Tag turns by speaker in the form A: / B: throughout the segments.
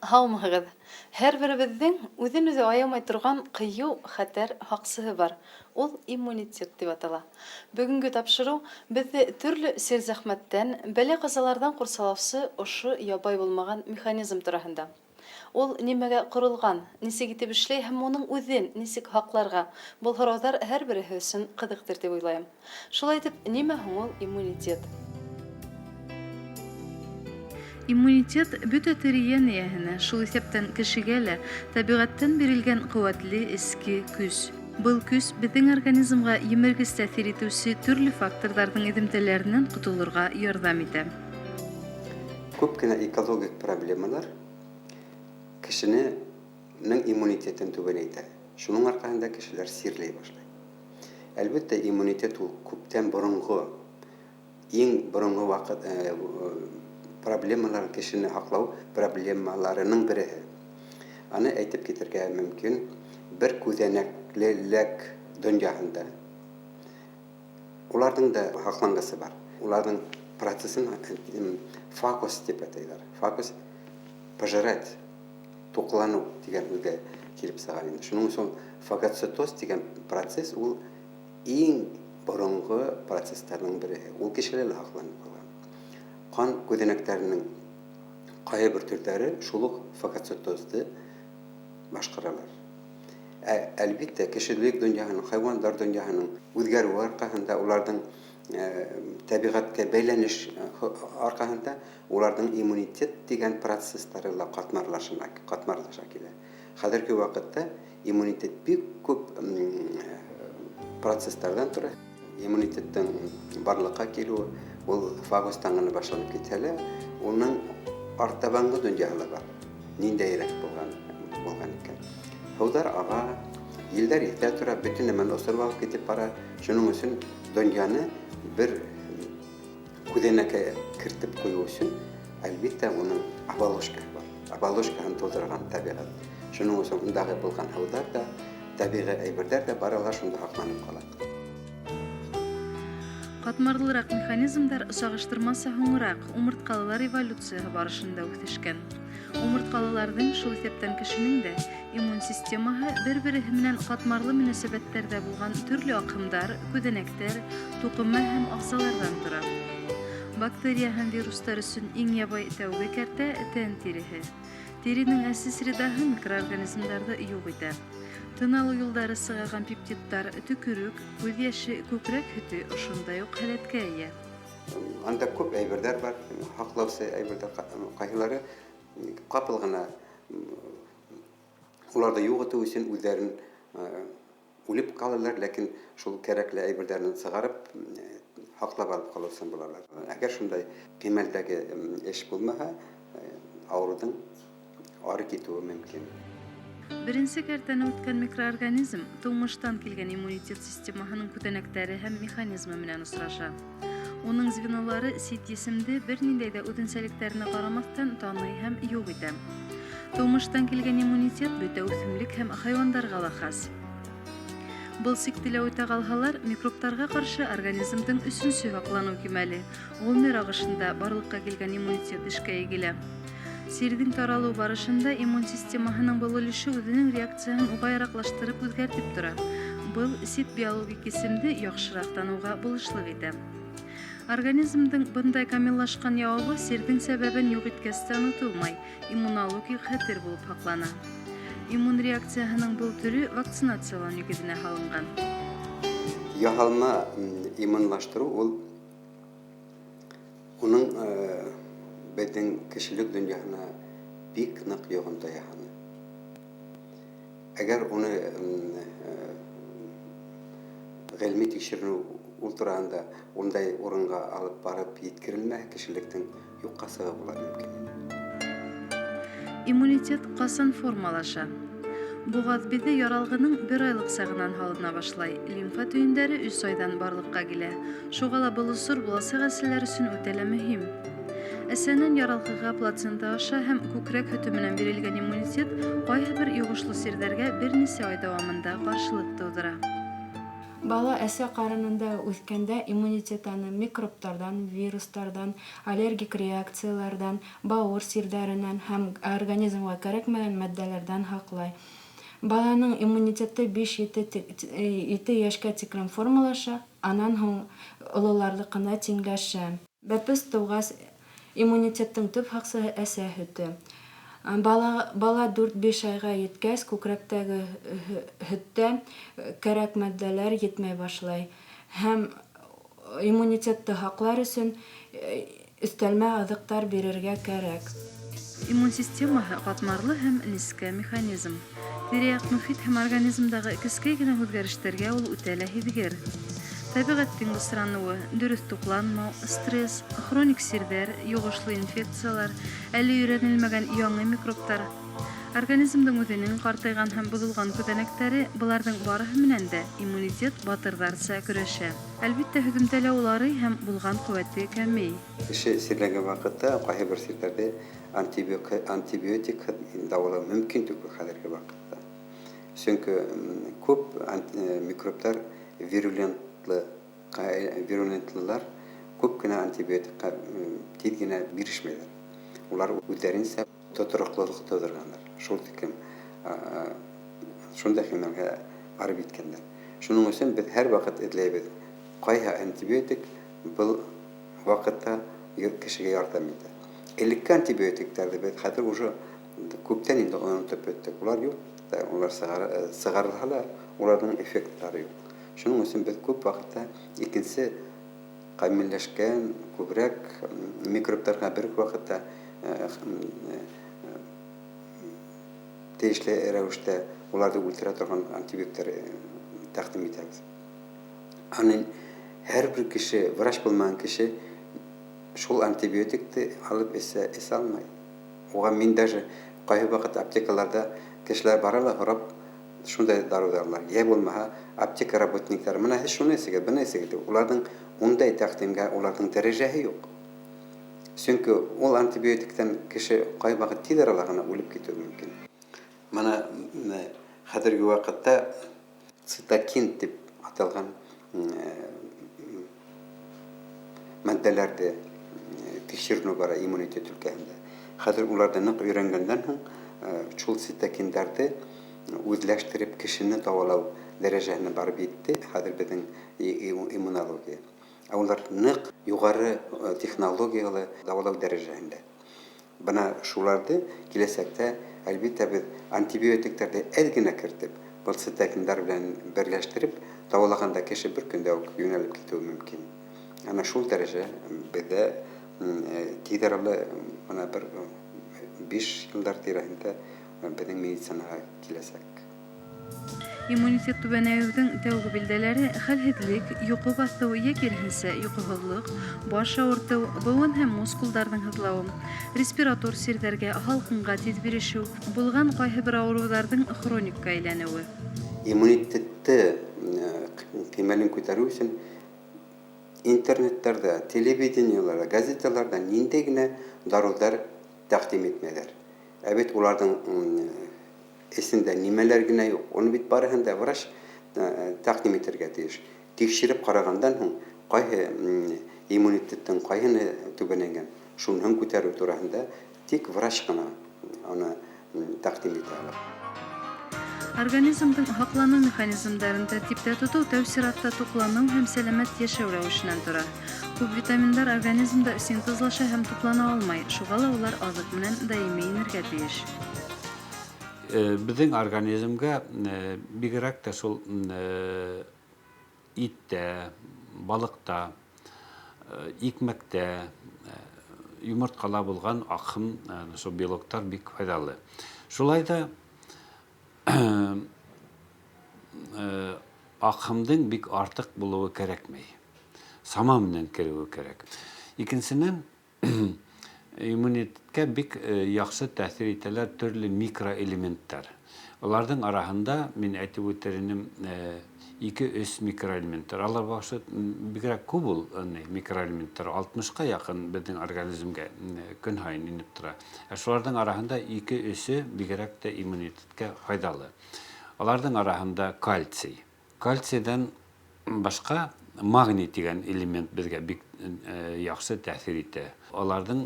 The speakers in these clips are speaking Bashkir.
A: Һаумыһығыҙ! Һәр беребеҙҙең үҙен-үҙе аямай торған ҡыйыу, хәтәр һаҡсыһы бар. Ул иммунитет тип атала. Бөгөнгө тапшырыу беҙҙе төрлө сир-зәхмәттән, бәлә-ҡазаларҙан ҡурсалаусы ошо ябай булмаған механизм тураһында. Ул нимәгә ҡоролған, нисек итеп эшләй һәм уның үҙен нисек һаҡларға? Был һорауҙар һәр береһе өсөн ҡыҙыҡтыр тип уйлайым. Шулай итеп, нимә һуң ул иммунитет? Иммунитет бөтә тере йән эйәһенә, шул иҫәптән кешегә лә, тәбиғәттән бирелгән ҡеүәтле эске көс. Был көс беҙҙең организмға емергес тәьҫир итеүсе төрлө факторҙарҙың эҙемтәләренән ҡотолорға ярҙам итә.
B: Күп кенә экологик проблемалар кешенең иммунитетын түбәнәйтә. Шуның арҡаһында кешеләр сирләй башлай. Әлбиттә, иммунитет ул күптән боронғо, иң боронғо ваҡыт проблемалар, кешене һаҡлау проблемаларының береһе. Аны әйтеп китергә мөмкин, бер күҙәнәклелек донъяһында уларҙың да һаҡланғысы бар. Уларҙың процессын фагос тип атайҙар. Фагос — пожирать, туҡланыу тигән һүҙгә килеп сыға инде. Шуның өсөн фагоцитоз тигән процесс ул иң боронғо процесстарҙың береһе. Ул кешелә лә һаҡланып ҡалған. Ҡан күҙәнәктәренең ҡайһы бер төрҙәре шул уҡ фагоцитозды башҡаралар. Ә әлбиттә, кешелек донъяһының, хайуандар донъяһының үҙгәреүе арҡаһында, уларҙың тәбиғәткә бәйләнеш арҡаһында уларҙың иммунитет тигән процесстары ла ҡатмарлаша килә. Хәҙерге ваҡытта иммунитет бик күп процесстарҙан тора. Иммунитеттың барлыҡҡа килеүе ул фагостан ғына башланып китһә лә, уның артабанғы донъяһы ла бар. Ниндәйерәк булған икән? Һыуҙар аға, елдәр иҫә тора, бөтөн нәмәне осороп алып китеп бара. Шуның өсөн донъяны бер күҙәнәккә кертеп ҡуйыу өсөн, әлбиттә, уның оболочкаһы бар. Оболочкаһын тыуҙырған тәбиғәт. Шуның өсөн ундағы булған һыуҙар ҙа, тәбиғи әйберҙәр ҙә бары ла шунда һаҡланып ҡала.
A: Ҡатмарлыраҡ механизмдар сағыштырмаса һуңыраҡ, умыртҡалылар эволюцияһы барышында үҫешкән. Умыртҡалыларҙың, шул иҫәптән кешенең дә, иммун системаһы бер-береһе менән ҡатмарлы мөнәсәбәттәрҙә булған төрлө аҡһымдар, күҙәнәктәр, туҡыма һәм ағзаларҙан тора. Бактерия һәм вирустар өсөн иң ябай тәүге кәртә — тән тиреһе. Тиренең әсе средаһы микроорганизмдарҙы юҡ итә. Тын алыу юлдары сығарған пептидтар, төкөрөк, күҙ йәше, күкрәк һөтө ошондай уҡ һәләткә эйә.
B: Анда күп әйберҙәр бар, һаҡлаусы әйберҙәр, ҡайһылары ҡапыл ғына уларҙы юҡ итеү өсөн үҙҙәрен үлеп ҡалалар, ләкин шул кәрәкле әйберҙәрен сығарып, һаҡлап алып ҡалыусан булалар. Әгәр шундай кимәлдәге эш булмаһа, ауырыуҙың ары китеүе мөмкин.
A: Беренсе кәртәне үткән микроорганизм тыумыштан килгән иммунитет системаһының күҙәнәктәре һәм механизмы менән осраша. Уның звенолары сит есемде бер ниндәй ҙә үҙенсәлектәренә ҡарамаҫтан таный һәм юҡ итә. Тыумыштан килгән иммунитет бөтә үҫемлек һәм хайуандарға ла хас. Был сикте лә үтә ҡалһалар, микробтарға ҡаршы организмдың өсөнсө һаҡланыу кимәле, ғүмер ағышында барлыҡҡа килгән иммунитет эшкә егелә. Сирҙең таралыу барышында иммун системаһының был өлөшө үҙенең реакцияһын уға яраҡлаштырып үҙгәртеп тора. Был сит биологик есемде яҡшыраҡ таныуға булышлыҡ итә. Организмдың бындай камиллашҡан яуабы сирҙең сәбәбен юҡ иткәс тә онотолмай, иммунологик хәтер булып һаҡлана. Иммун реакцияһының был төрө вакцинациялау нигеҙенә һалынған.
B: Яһалма иммунлаштырыу ул уның беҙҙең кешелек донъяһына бик ныҡ йоғонто яһаны. Әгәр уны ғилми тикшеренеү ул тураһында ундай урынға алып барып еткерелмәһә, кешелектең юҡҡа сығыуы була мөмкин.
A: Иммунитет ҡасан формалаша? Боғаҙ биҙе яралғының бер айлыҡ сағынан һалына башлай. Лимфа төйөндәре 3 айҙан барлыҡҡа килә. Шуға ла был осор буласаҡ әсәләр өсөн үтә лә мөһим. Әсәнән яралғыға плацента аша һәм күкрәк һөтө менән бирелгән иммунитет ҡайһы бер йоғошло сирҙәргә бер нисә ай дауамында ҡаршылыҡ тыуҙыра.
C: Бала әсә ҡарынында үҫкәндә иммунитет аны микробтарҙан, вирустарҙан, аллергик реакцияларҙан, бауыр сирҙәренән һәм организмға кәрәкмәгән матдәләрҙән һаҡлай. Баланың иммунитеты 5-7 йәшкә тиклем формалаша, анан һуң ололарҙыҡына тиңләшә. Бәпес тыуғас, иммунитеттың төп һаҡсыһы әсә һөтө. Бала 4-5 айға еткәс, күкрәктәге һөттә кәрәк матдәләр етмәй башлай. Һәм иммунитетты һаҡлар өсөн өҫтәлмә аҙыҡтар бирергә кәрәк.
A: Иммун системаһы ҡатмарлы һәм нескә механизм. Тирә-яҡ мөхит һәм организмдағы кескәй генә үҙгәрештәргә ул үтә лә һиҙгер. Тәбиғәттең бысраныуы, дөрөҫ туҡланмау, стресс, хроник сирҙәр, йоғошло инфекциялар, әле өйрәнелмәгән яңы микробтар, организмдың үҙенең ҡартайған һәм боҙолған күҙәнәктәре, быларҙың барыһы менән дә иммунитет батырҙарса көрәшә. Әлбиттә, һөҙөмтәлә ул арый һәм булған ҡеүәте кәмей.
B: Кеше сирләнгән ваҡытта ҡайһы бер сирҙәрҙе антибиотик дауалау мөмкин түгел хәҙерге ваҡытта. Сөнки күп микробтар вирулентлылар күп кенә антибиотикка тиҙ генә бирешмәйҙәр. Улар үҙҙәренсә тотороҡлолоҡ тыуҙырғандар. Шул тиклем шундай кимәлгә барып еткәндәр. Шуның өсөн беҙ һәр ваҡыт эҙләйбеҙ, ҡайһы антибиотик был ваҡытта кешегә ярҙам итә. Элекке антибиотиктарҙы беҙ хәҙер уже күптән инде онотоп бөттөк. Улар юҡ, улар сығарылһа ла, уларҙың эффекттары юҡ. Шуның өсөн беҙ күп ваҡытта икенсе камилләшкән, күберәк микробтарға бер үк ваҡытта тейешле рәүештә уларҙы үлтерә торған антибиотиктар тәҡдим итәбеҙ. Аны һәр бер кеше, врач булмаған кеше шул антибиотикты алып эсә алмай. Уға мин даже ҡайһы ваҡыт аптекаларҙа кешеләр бара ла һорап шундай дарыуҙар, йә булмаһа аптека работниктары, бына һеҙ шуны эсегеҙ, быны эсегеҙ тип, уларҙың ундай тәҡдимгә уларҙың дәрәжәһе юҡ. Сөнки ул антибиотиктан кеше ҡай ваҡыт тиҙ арала ғына үлеп китеүе мөмкин. Бына хәҙерге ваҡытта цитокин тип аталған матдәләрҙе тикшеренеү бара иммунитет өлкәһендә. Хәҙер уларҙы ныҡ өйрәнгәндән һуң шул цитокиндарҙы үҙләштереп кешене дауалау дәрәжәһенә барып етте хәҙер беҙҙең иммунология. Ә улар ныҡ юғары технологиялы дауалау дәрәжәһендә. Бына шуларҙы киләсәктә әлбиттә беҙ антибиотиктарҙы әҙ генә кертеп, был цитокиндар белән берләштереп дауалағанда кеше бер көндә үк йүнәлеп китеүе мөмкин. Ана шул дәрәжә беҙҙә тиҙ арала бына бер 5 йылдар тирәһендә беҙҙең медицинаға киләсәк.
A: Иммунитет түбәнәйеүҙең тәүге билдәләре хәлһеҙлек, йоҡо баҫыу йә киреһенсә йоҡоһоҙлоҡ, баш ауыртыу, быуын һәм мускулдарҙың һыҙлауы, респиратор сирҙәргә, һалҡынға тиҙ бирешеү, булған ҡайһы бер ауырыуҙарҙың хроникка әйләнеүе.
B: Иммунитетты кимәлен күтәреү өсөн интернеттарҙа, телевидениеларҙа, газеталарҙа ниндәй генә дарыуҙар тәҡдим итмәйҙәр. Ә бит уларҙың эсендә нимәләр генә юҡ. Уны бит барыһын да врач тәҡдим итергә тейеш. Тикшереп ҡарағандан һуң ҡайһы иммунитеттың ҡайһыны түбәнәйгән, шуныһын күтәреү тураһында тик врач ҡына уны тәҡдим итә ала.
A: Организмдың һаҡланыу механизмдарын тәртиптә тотоу тәү сиратта туҡланыу һәм сәләмәт йәшәү рәүешенән тора. Күп витаминдар организмда синтезлаша һәм туплана алмай, шуға ла улар аҙыҡ менән даими инергә тейеш.
D: Беҙҙең организмға бигерәк тә шул иттә, балыҡта, икмәктә, йомортҡала булған аҡһым, шул белоктар бик файҙалы. Шулай ҙа аҡһымдың бик артыҡ булыуы кәрәкмәй. Сама менән кереүе кәрәк. Икенсенән, иммунитетҡа бик яҡшы тәьҫир итәләр төрлө микроэлементтар. Уларҙың араһында мин әйтеп үтер инем, 2-3 микроэлементтар. Алар башы бигерәк күп ул, микроэлементтар 60-ҡа яҡын беҙҙең организмға көн һайын инеп тора. Ә шуларҙың араһында 2-3-ө бигерәк тә иммунитетҡа файҙалы. Аларҙың араһында кальций. Кальцийҙан Башҡа магний тигән элемент беҙгә бик яҡшы тәьҫир итә. Аларҙың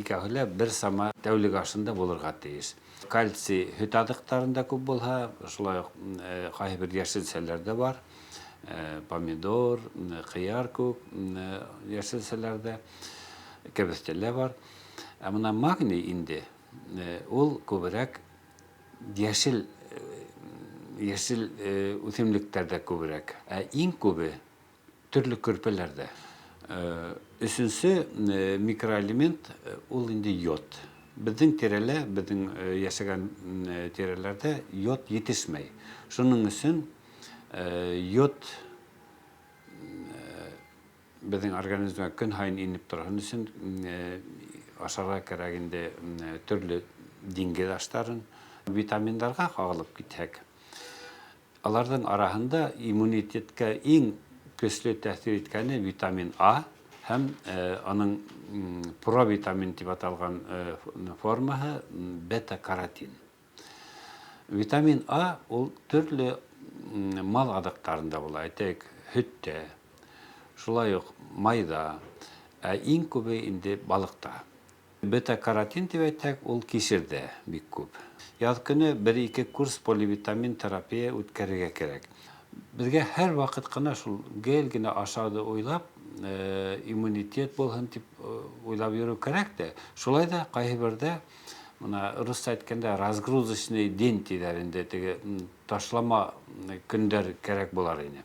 D: икәүһе лә бер сама тәүлек ашында булырға тейеш. Кальций һөт аҙыҡтарында күп булһа, шулай уҡ ҡайһы бер йәшелсәләрҙә бар. Помидор, ҡыяр кеүек йәшелсәләрҙә, кәбеҫтә бар. Ә бына магний инде ул күберәк йәшел йәшел үҫемлектәрҙә күберәк. Ә иң күбе төрлө көрпәләрҙә. Өсөнсө микроэлемент ул инде йод. Беҙҙең тирәлә, беҙҙең йәшәгән тирәләрҙә йод етешмәй. Шуның өсөн йод беҙҙең организмға көн һайын инеп торһон өсөн ашарға кәрәк инде төрлө диңгеҙ аштарын. Витаминдарға ҡағылып китһәк, аларҙың араһында иммунитетҡа иң көслө тәьҫир иткәне витамин А һәм уның провитамин тип аталған формаһы бета-каротин. Витамин А ул төрлө мал аҙыҡтарында була, әйтәйек, һөттә, шулай уҡ майҙа, ә иң күбе инде балыҡта. Бета-каротин тип әйтһәк, ул кишерҙә бик күп. Яҙ көнө бер-ике курс поливитамин терапия үткәрергә кәрәк. Беҙгә һәр ваҡыт ҡына шул гел генә ашауҙы уйлап, иммунитет булһын тип уйлап йөрөү кәрәк тә. Шулай ҙа ҡайһы берҙә, бына русса әйткәндә, разгрузочный день тиҙәр инде, теге ташлама көндәр кәрәк булар ине.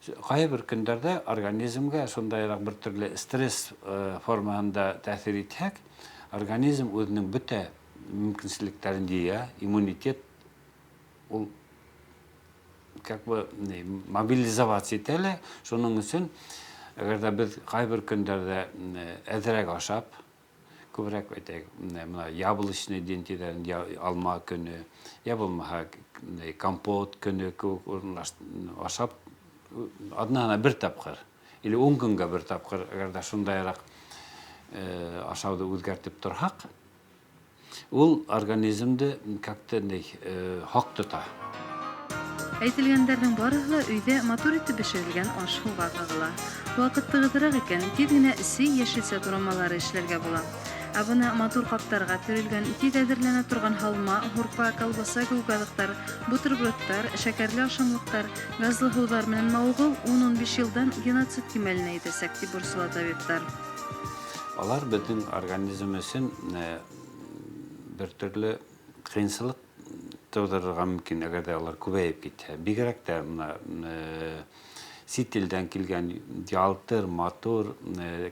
D: Ҡайһы бер көндәрҙә организмға шундайыраҡ бер төрлө стресс формаһында тәьҫир итһәк, организм үҙенең бөтә мөмкинселектәрен йыя, иммунитет ул как бы мобилизоваться итә лә. Шуның өсөн әгәр ҙә беҙ ҡайһы бер көндәрҙә әҙерәк ашап, күберәк, әйтәйек, бына яблочный день тиҙәр, алма көнө, йә булмаһа компот көнө кеүек ашап, аҙнаһына бер тапҡыр или 10 көнгә бер тапҡыр, әгәр ҙә шундайыраҡ ашауҙы үҙгәртеп торһаҡ, ул организмды как-то һаҡ тота.
A: Әйтелгәндәрҙең барыһы ла өйҙә матур итеп бешерелгән аш-һыуға ҡағыла. Ваҡыт тығыҙыраҡ икән, тиҙ генә сей йәшелсә турамалары эшләргә була. Ә бына матур ҡаптарға төрөлгән, тиҙ әҙерләнә торған һалма, һурпа, колбаса кеүек аҙыҡтар, бутербродтар, шәкәрле ашамлыҡтар, газлы һыуҙар менән мауығыу 10-15 йылдан геноцид кимәленә етәсәк, тип борсола табиптар.
D: Алар беҙҙең организм өсөн бер төрлө ҡыйынсылыҡ тыуҙырырға мөмкин, әгәр ҙә улар күбәйеп китһә. Бигерәк тә бына сит илдән килгән ялтыр, матур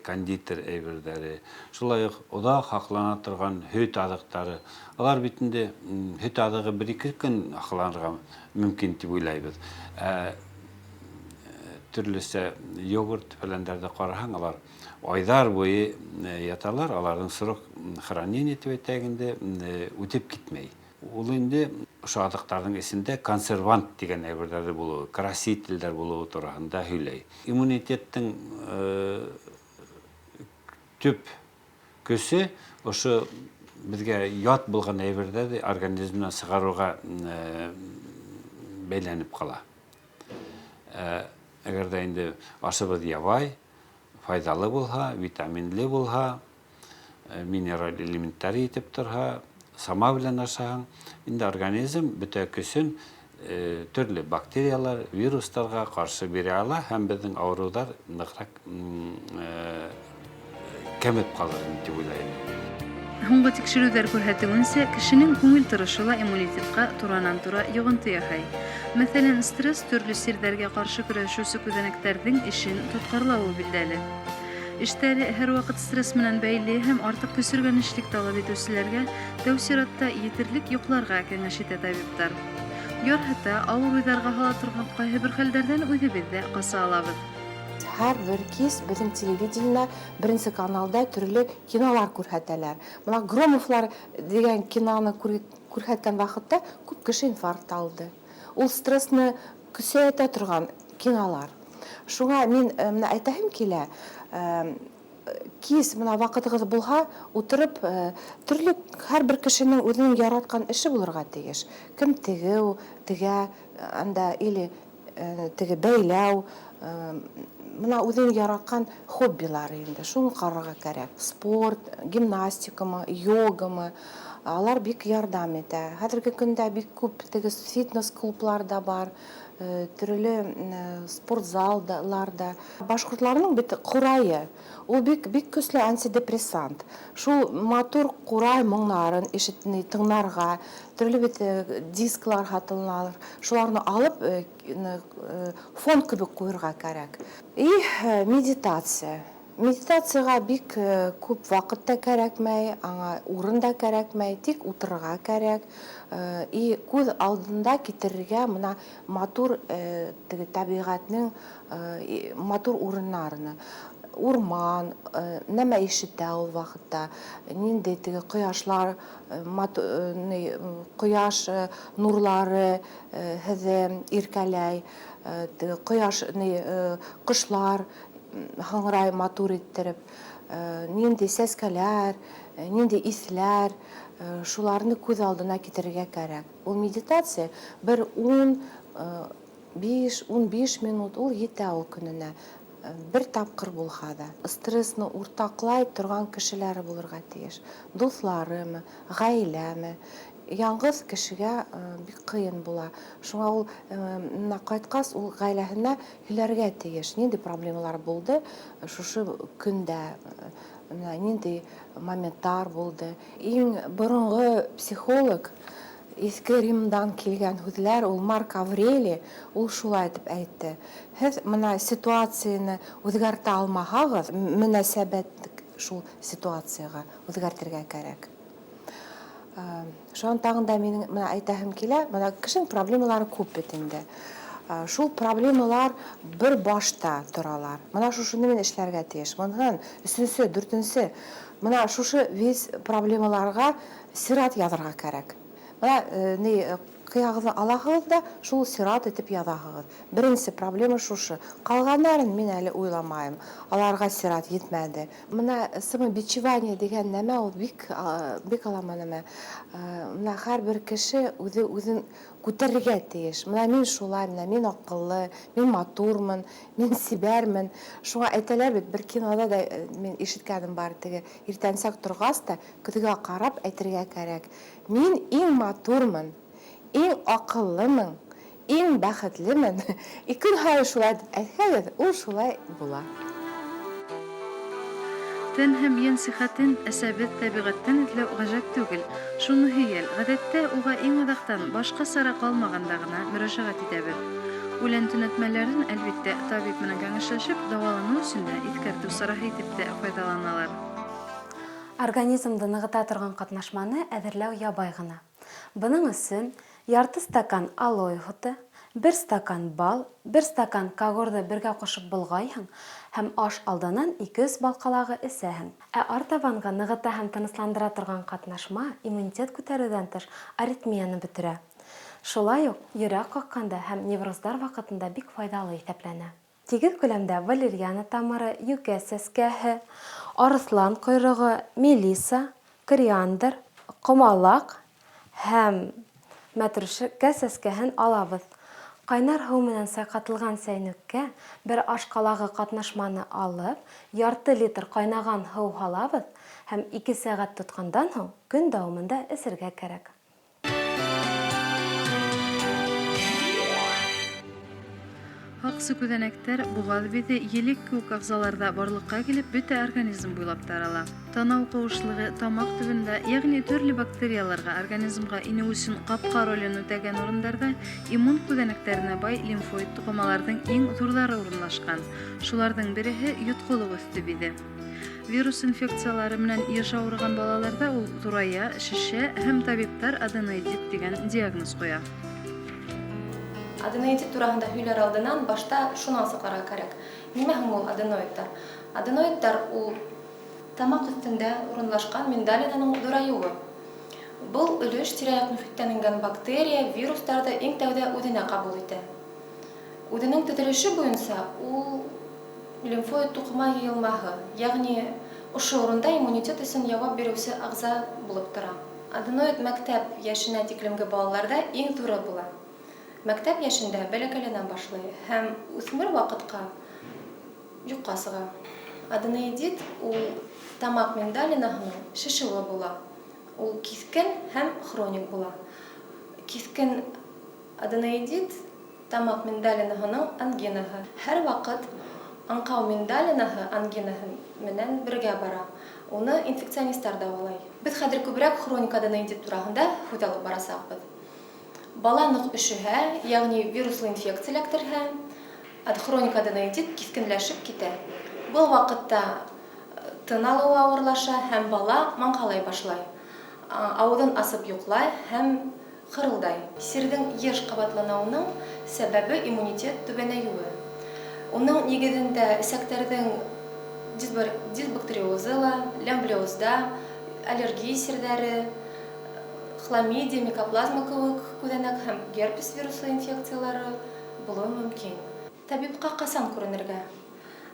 D: кондитер әйберҙәре, шулай уҡ оҙаҡ һаҡлана торған һөт аҙыҡтары. Алар бит инде һөт аҙығы бер-ике көн һаҡланырға мөмкин тип уйлайбыҙ. Ә төрлөсә йогурт фәләндәрҙе ҡараһаң, алар айҙар буйы яталар, аларҙың срок хранения тип әйтәйек инде, үтеп китмәй. Ул инде ошо аҙыҡтарҙың эсендә консервант тигән әйберҙәрҙе булыуы, красителдәр булыуы тураһында һөйләй. Иммунитеттың төп көсө ошо беҙгә ят булған әйберҙәрҙе организмдан сығарыуға бәйләнеп ҡала. Әгәр ҙә инде ашыбыҙ ябай, файҙалы булһа, витаминлы булһа, минераль элементтары етеп торһа, сама белән ашаһаң, инде организм бөтә көсөн төрлө бактериялар, вирустарға ҡаршы бирә ала һәм беҙҙең ауырыуҙар нығыраҡ кәмеп ҡалыр тип уйлайым.
A: Һуңғы тикшереүҙәр күрһәтеүенсә, кешенең күңел торошо ла иммунитетҡа туранан-тура йоғонто яһай. Мәҫәлән, стресс төрлө сирҙәргә ҡаршы көрәшеүсе күҙәнәктәрҙең эшен тотҡарлауы билдәле. Эштәре һәр ваҡыт стресс менән бәйле һәм артыҡ көсөргәнешлек талап итеүселәргә тәү сиратта етерлек йоҡларға кәңәш итә табиптар. Ярһыта, ауыр уйҙарға һала торған ҡайһы бер хәлдәрҙән үҙебеҙ ҙә ҡаса алабыҙ.
E: Һәр бер кис беҙҙең телевидениела беренсе каналда төрлө кинолар күрһәтәләр. Бына Громовлар тигән киноны күрһәткән ваҡытта күп кеше инфаркт алды. Ул стрессны көсәйтә торған кинолар. Шуңа мин менә әйтәһем килә, кис менә ваҡытығыҙ булһа, утырып, төрлө һәр бер кешенең үҙенең яратҡан эше булырға тейеш. Кем тегеү, тегә, анда или Теге бәйләү, мына үҙең яратҡан хоббилары инде, шуны ҡарарға кәрәк. Спорт, гимнастикамы, йогамы, алар бик ярҙам итә. Хәҙерге көндә бик күп теге фитнес-клублар да бар, төрлө спортзалдар да. Башҡортларның бит ҡурайы, ул бик, бик көслө антидепрессант. Шул матур ҡурай моңнарын ишетни, тыңларға, төрлө бит дисклар һатылалар. Шуларны алып, фон кебек ҡуйырға кәрәк. И медитация. Медитацияға бик күп ваҡыт та кәрәкмәй, аңа урын да кәрәкмәй, тик ултырырға кәрәк. И күҙ алдында китерергә мына матур теге тәбиғәтнең матур урыннарына. Урман, нәмә ишетә ул ваҡытта, ниндәй теге ҡояшлар, ҡояш нурлары һеҙҙе иркәләй, теге ҡояш, ҡошлар һаңрай матур иттереп, ниндәй сәскәләр, ниндәй иҫләр, шуларны күҙ алдына китерергә кәрәк. Ул медитация бер ун, биш, ун биш минут ул етә ул көнөнә. Бер тапҡыр булһа ҙа. Стрессны уртаҡлай торған кешеләре булырға тейеш. Дуҫларымы, ғаиләме. Яңғыҙ кешегә бик ҡыйын була. Шуңа ул, менә ҡайтҡас, ул ғаиләһенә һөйләргә тейеш. Ниндәй проблемалар булды шушы көндә, менә ниндәй моменттар булды. Иң боронғо психолог, Иҫке Римдан килгән һүҙләр, ул Марк Аврелий, ул шулай итеп әйтте. Һеҙ мына ситуацияны үҙгәртә алмаһағыҙ, мөнәсәбәт шул ситуацияға үҙгәртергә кәрәк. Шунан тағын да минең мына әйтәһем килә, мына кешенең проблемалары күп бит инде. Шул проблемалар бер башта торалар. Мына шушыны мин эшләргә тейеш. Мынһын, өсөнсө, дүртенсе. Мына шушы весь проблемаларға сират яҙырға кәрәк. Мына ни, ҡыяғыҙҙы алаһығыҙ ҙа шул сират итеп яҙаһығыҙ. Беренсе проблема шушы. Ҡалғандарын мин әле уйламайым. Аларға сират етмәне. Мына самобичевание дигән нәмә ул бик алама нәмә. Мына һәр бер кеше үҙе үҙен күтәрергә тейеш. Мына мин шулай, мына мин аҡыллы, мин матурмын, мин сибәрмен. Шуңа әйтәләр бит, бер кинода да мин ишеткәнем бар, теге иртәнсәк торғас та көҙгөгә ҡарап әйтергә кәрәк. Мин иң матурмын, иң аҡыллымын, иң бәхетлемен. И көн һайын шулай тип әйтһәгеҙ, ул шулай була.
A: Тән һәм йән сихәтен әсәбеҙ тәбиғәттән эҙләү ғәжәп түгел. Шуны һөйәл, ғәҙәттә уға иң аҙаҡтан башҡа сара ҡалмағанда ғына мөрәжәғәт итәбеҙ. Үлән төнәтмәләрен, әлбиттә, табип менән кәңәшләшеп, дауаланыу өсөн дә иҫкәртеү сараһы итеп тә файҙаланалар.
F: Организмды нығыта торған ҡатнашманы әҙерләү ябай ғына. Бының өсөн ярты стакан алоэ һуты, бер стакан бал, бер стакан кагорҙы бергә ҡушып болғайһың һәм аш алдынан ике-өс бал ҡалағы эсәһең. Ә артабанға нығыта һәм тынысландыра торған ҡатнашма иммунитет күтәреүҙән тыш аритмияны бөтөрә. Шулай уҡ йөрәк ҡаҡҡанда һәм невроздар ваҡытында бик файҙалы иҫәпләнә. Тигеҙ күләмдә валерьяна тамыры, йүкә сәскәһе, арыҫлан ҡойроғо, мелиса, кориандр, ҡомалаҡ һәм мәтрүшкә сәскәһен алабыҙ. Ҡайнар һыу менән сайҡатылған сәйнүккә бер аш ҡалағы ҡатнашманы алып, ярты литр ҡайнаған һыу һалабыҙ һәм ике сәғәт тотҡандан һуң көн дауамында эсергә кәрәк.
A: Һаҡсы күҙәнәктәр боғаҙ биҙе елек кеүек ағзаларҙа барлыҡҡа килеп, бөтә организм буйлап тарала. Танау ҡыуышлығы тамаҡ төбөндә, йәғни төрлө бактерияларға организмға инеү өсөн ҡапҡа ролен үтәгән урындарҙа иммун күҙәнәктәренә бай лимфоид туҡымаларҙың иң ҙурҙары урынлашҡан. Шуларҙың береһе йотҡолоҡ өҫтө биҙе. Вирус инфекциялары менән йыш ауырыған балаларҙа ул ҙурая, шешә һәм табиптар аденоидит тигән диагноз ҡуя.
G: Аденоидит тураһында һөйләр алдынан башта шуны асыҡларға кәрәк. Нимә һуң ул аденоидтар? Аденоидтар ул тамаҡ өҫтөндә урынлашҡан миндалинаның ҙурайыуы. Был өлөш тирә-яҡ мөхиттән ингән бактерия, вирустарҙы иң тәүҙә үҙенә ҡабул итә. Үҙенең төҙөлөшө буйынса ул лимфоид туҡыма йыйылмаһы, йәғни ошо урында иммунитет өсөн яуап биреүсе ағза булып тора. Аденоид мәктәп йәшенә тиклемге балаларҙа иң ҙуры була. Мәктәп йәшендә бәләкәйләнә башлай һәм үҫмер ваҡытҡа юҡҡа сыға. Аденоидит ул тамаҡ миндалинаһының шешеүе була. Ул киҫкен һәм хроник була. Киҫкен аденоидит тамаҡ миндалинаһының ангинаһы. Һәр ваҡыт аңҡау миндалинаһы ангинаһы менән бергә бара. Уны инфекционисттар дауалай. Беҙ хәҙер күберәк хроник аденоидит тураһында һүҙ алып барасаҡбыҙ. Бала ныҡ өшөһә, ягъни вируслы инфекция эләктерһә, хроник аденоидит киҫкенләшеп китә. Был ваҡытта тын алыуы ауырлаша һәм бала маңҡалай башлай. Ауыҙын асып йоҡлай һәм хырылдай. Сирҙең йыш ҡабатланыуының сәбәбе иммунитет түбәнәйеүе. Уның нигеҙендә эсәктәрҙең дисбактериозы ла, лямблиозда, аллергия сирҙәре, хламидия, микоплазма кеүек күҙәнәк һәм герпес вирусы инфекциялары булыуы мөмкин. Табипҡа ҡасан күренергә?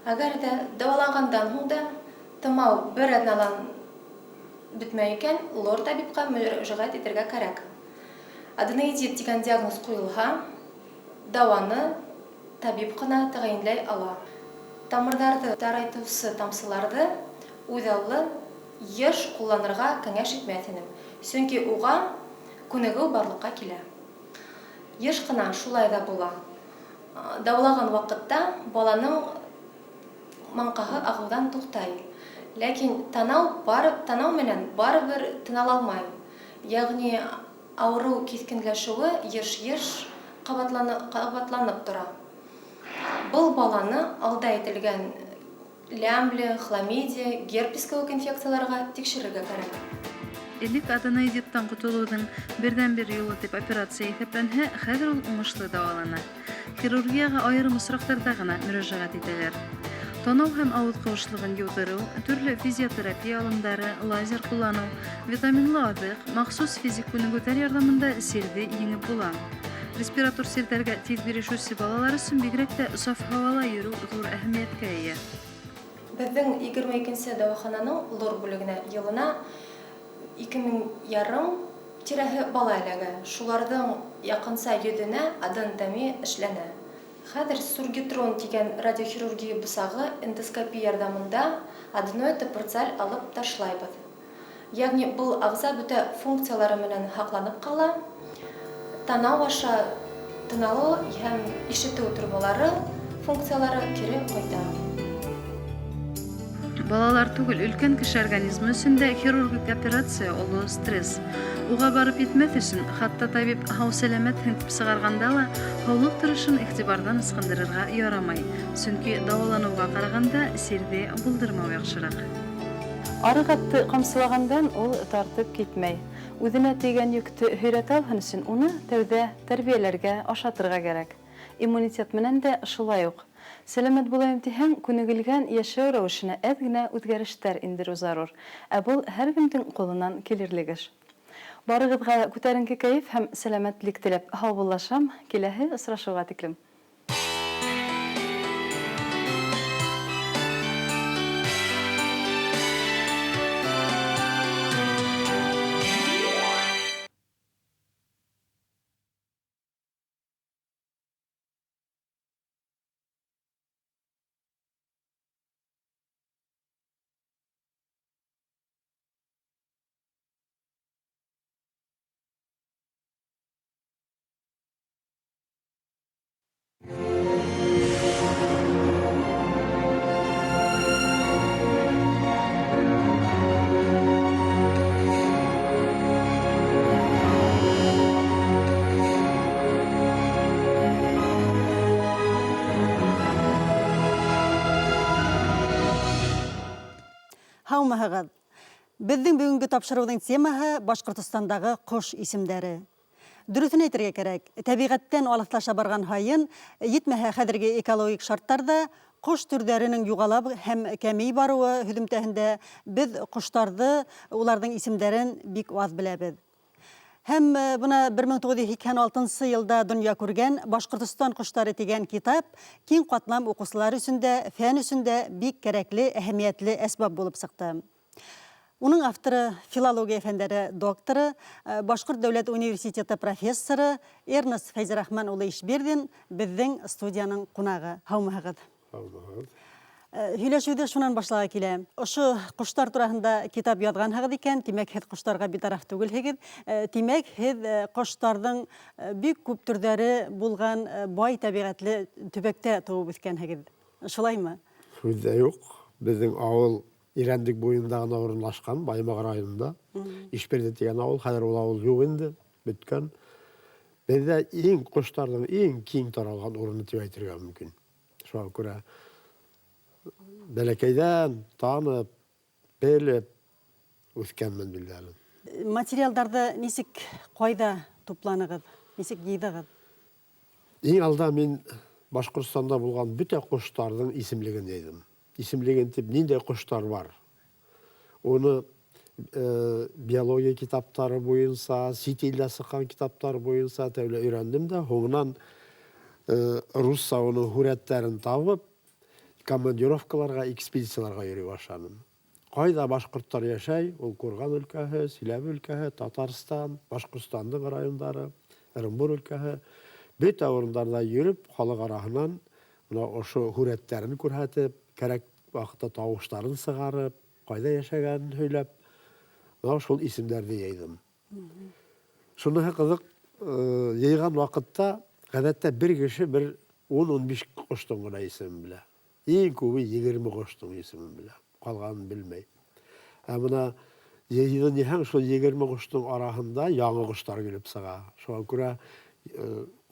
G: Әгәр ҙә дауаланғандан һуң да тымау бер аҙналан бөтмәй икән, лор табипҡа мөрәжәғәт итергә кәрәк. Аденоидит тигән диагноз ҡуйылһа, дауаны табип ҡына тәғәйенләй ала. Тамырҙарҙы тарайтыусы тамсыларҙы үҙаллы йыш ҡулланырға кәңәш итмәҫ инем, сөнки уға күнегеү барлыҡҡа килә. Йыш ҡына шулай ҙа була. Дауалаған ваҡытта баланың маңҡаһы ағыуҙан туҡтай. Ләкин танау менән барыбер тын ала алмай. Ягъни ауырыу киҫкенләшеүе йыш-йыш ҡабатланып тора. Был баланы алда әйтелгән лямблия, хламидия, герпес кеүек инфекцияларға тикшерергә кәрәк.
A: Элек аденоидиттан ҡотолоуҙың берҙән-бер юлы тип операция иҫәпләнһә, хәҙер ул уңышлы дауалана. Хирургияға айырым осраҡтарҙа ғына мөрәжәғәт итәләр. Танау һәм ауыҙ ҡыуышлығын йыуҙырыу, төрлө физиотерапия алымдары, лазер ҡулланыу, витаминлы аҙыҡ, махсус физик күнегеүҙәр ярҙамында сирҙе еңеп була. Респиратор сирҙәргә тиҙ бирешеүсе балалар өсөн бигерәк тә саф һауала йөрөү ҙур әһәмиәткә эйә.
G: Беҙҙең 22-нсе дауахананың лор бүлегенә йылына 2500 тирәһе бала эләгә. Шуларҙың яҡынса 100-енә аденотомия эшләнә. Хәҙер Сургитрон тигән радиохирургия бысағы эндоскопия ярҙамында аденоидты парциаль алып ташлайбыҙ. Ягъни был ағза бөтә функциялары менән һаҡланып ҡала. Танау аша тын алыу һәм ишетеү трубалары функциялары кире ҡайта.
A: Балалар түгел, өлкән кеше организмы өсөн дә хирургик операция оло стресс. Уға барып етмәҫ өсөн, хатта табип һау-сәләмәтһең тип сығарғанда ла, һаулыҡ торошон иғтибарҙан ысҡындырырға ярамай. Сөнки дауаланыуға ҡарағанда сирҙе булдырмау яҡшыраҡ.
H: Арыҡ атты ҡамсылағандан ул тартып китмәй. Үҙенә тейгән йөктө һөйрәтә алһын өсөн уны тәүҙә тәрбиәләргә, ашатырға кәрәк. Иммунитет менән дә шулай уҡ. Сәләмәт булайым тиһәң, күнегелгән йәшәү рәүешенә әҙ генә үҙгәрештәр индереү зарур. Ә был һәр кемдең ҡулынан килерлек эш. Барығыҙға күтәренке кәйеф һәм сәләмәтлек теләп һаубуллашам. Киләһе осрашыуға тиклем.
I: Һаумыһығыҙ! Беҙҙең бөгөнгө тапшырыуҙың темаһы Башҡортостандағы ҡош исемдәре. Дөрөҫөн әйтергә кәрәк, тәбиғәттән алыҫлаша барған һайын, етмәһә хәҙерге экологик шарттарҙа ҡош төрҙәренең юғала һәм кәмей барыуы һөҙөмтәһендә беҙ ҡоштарҙы, уларҙың исемдәрен бик аҙ беләбеҙ. Һәм бына 1986 йылда донъя күргән Башҡортостан ҡоштары тигән китап киң ҡатлам уҡыусылар өсөн дә, фән өсөн дә бик кәрәкле, әһәмиәтле әсбап булып сыҡты. Уның авторы филология фәндәре докторы, Башҡорт дәүләт университеты профессоры Эрнест Фәйзрахман улы Ишбирҙин беҙҙең студияның ҡунағы. Һаумыһығыҙ!
J: Һаумыһығыҙ!
I: Һөйләшеүҙе шунан башлағы килә. Ошо ҡоштар тураһында китап яҙғанһығыҙ икән, тимәк, һеҙ ҡоштарға битараф түгелһегеҙ. Тимәк, һеҙ ҡоштарҙың бик күп төрҙәре булған бай тәбиғәтле төбәктә тыуып үҫкәнһегеҙ. Шулаймы?
J: Һүҙ ҙә юҡ. Беҙҙең ауыл Ирәндек буйында ғына урынлашҡан, Баймаҡ районында. Ишбирҙе тигән ауыл. Хәҙер ул ауыл юҡ инде, бөткән. Беҙҙә иң ҡоштарҙың иң киң таралған урыны тип әйтергә мөмкин. Шуға күрә бәләкәйҙән танып, белеп үҫкәнмен билдәле.
I: Материалдарҙы нисек, ҡайҙа тупланығыҙ, нисек йыйҙығыҙ?
J: Иң алда мин Башҡортостанда булған бөтә ҡоштарҙың исемлеген йыйҙым. Исемлеген тип ниндәй ҡоштар бар? Уны биология китаптары буйынса, сит илдә сыҡҡан китаптар буйынса тәүлә өйрәндем дә, һуңынан русса уның һүрәттәрен табып, командировкаларға, экспедицияларға йөрөй башланым. Ҡайҙа башҡорттар йәшәй, ул Курган өлкәһе, Силәбе өлкәһе, Татарстан, Башҡортостандың райондары, Ырымбур өлкәһе, бөтә урындарҙа йөрөп, халыҡ араһынан мына ошо һүрәттәрен күрһәтеп, кәрәк ваҡытта тауыштарын сығарып, ҡайҙа йәшәгәнен һөйләп, мына шул исемдәрҙе йыйҙым. Шуныһы ҡыҙыҡ, йыйған ваҡытта ғәҙәттә бер кеше бер 10-15 ҡоштоң ғына исемен белә. Иң күбе 20 ҡоштоң исемен белә, ҡалғанын белмәй. Ә бына йыйҙы ниһәң, шул 20 ҡоштоң араһында яңы ҡоштар килеп сыға. Шуға күрә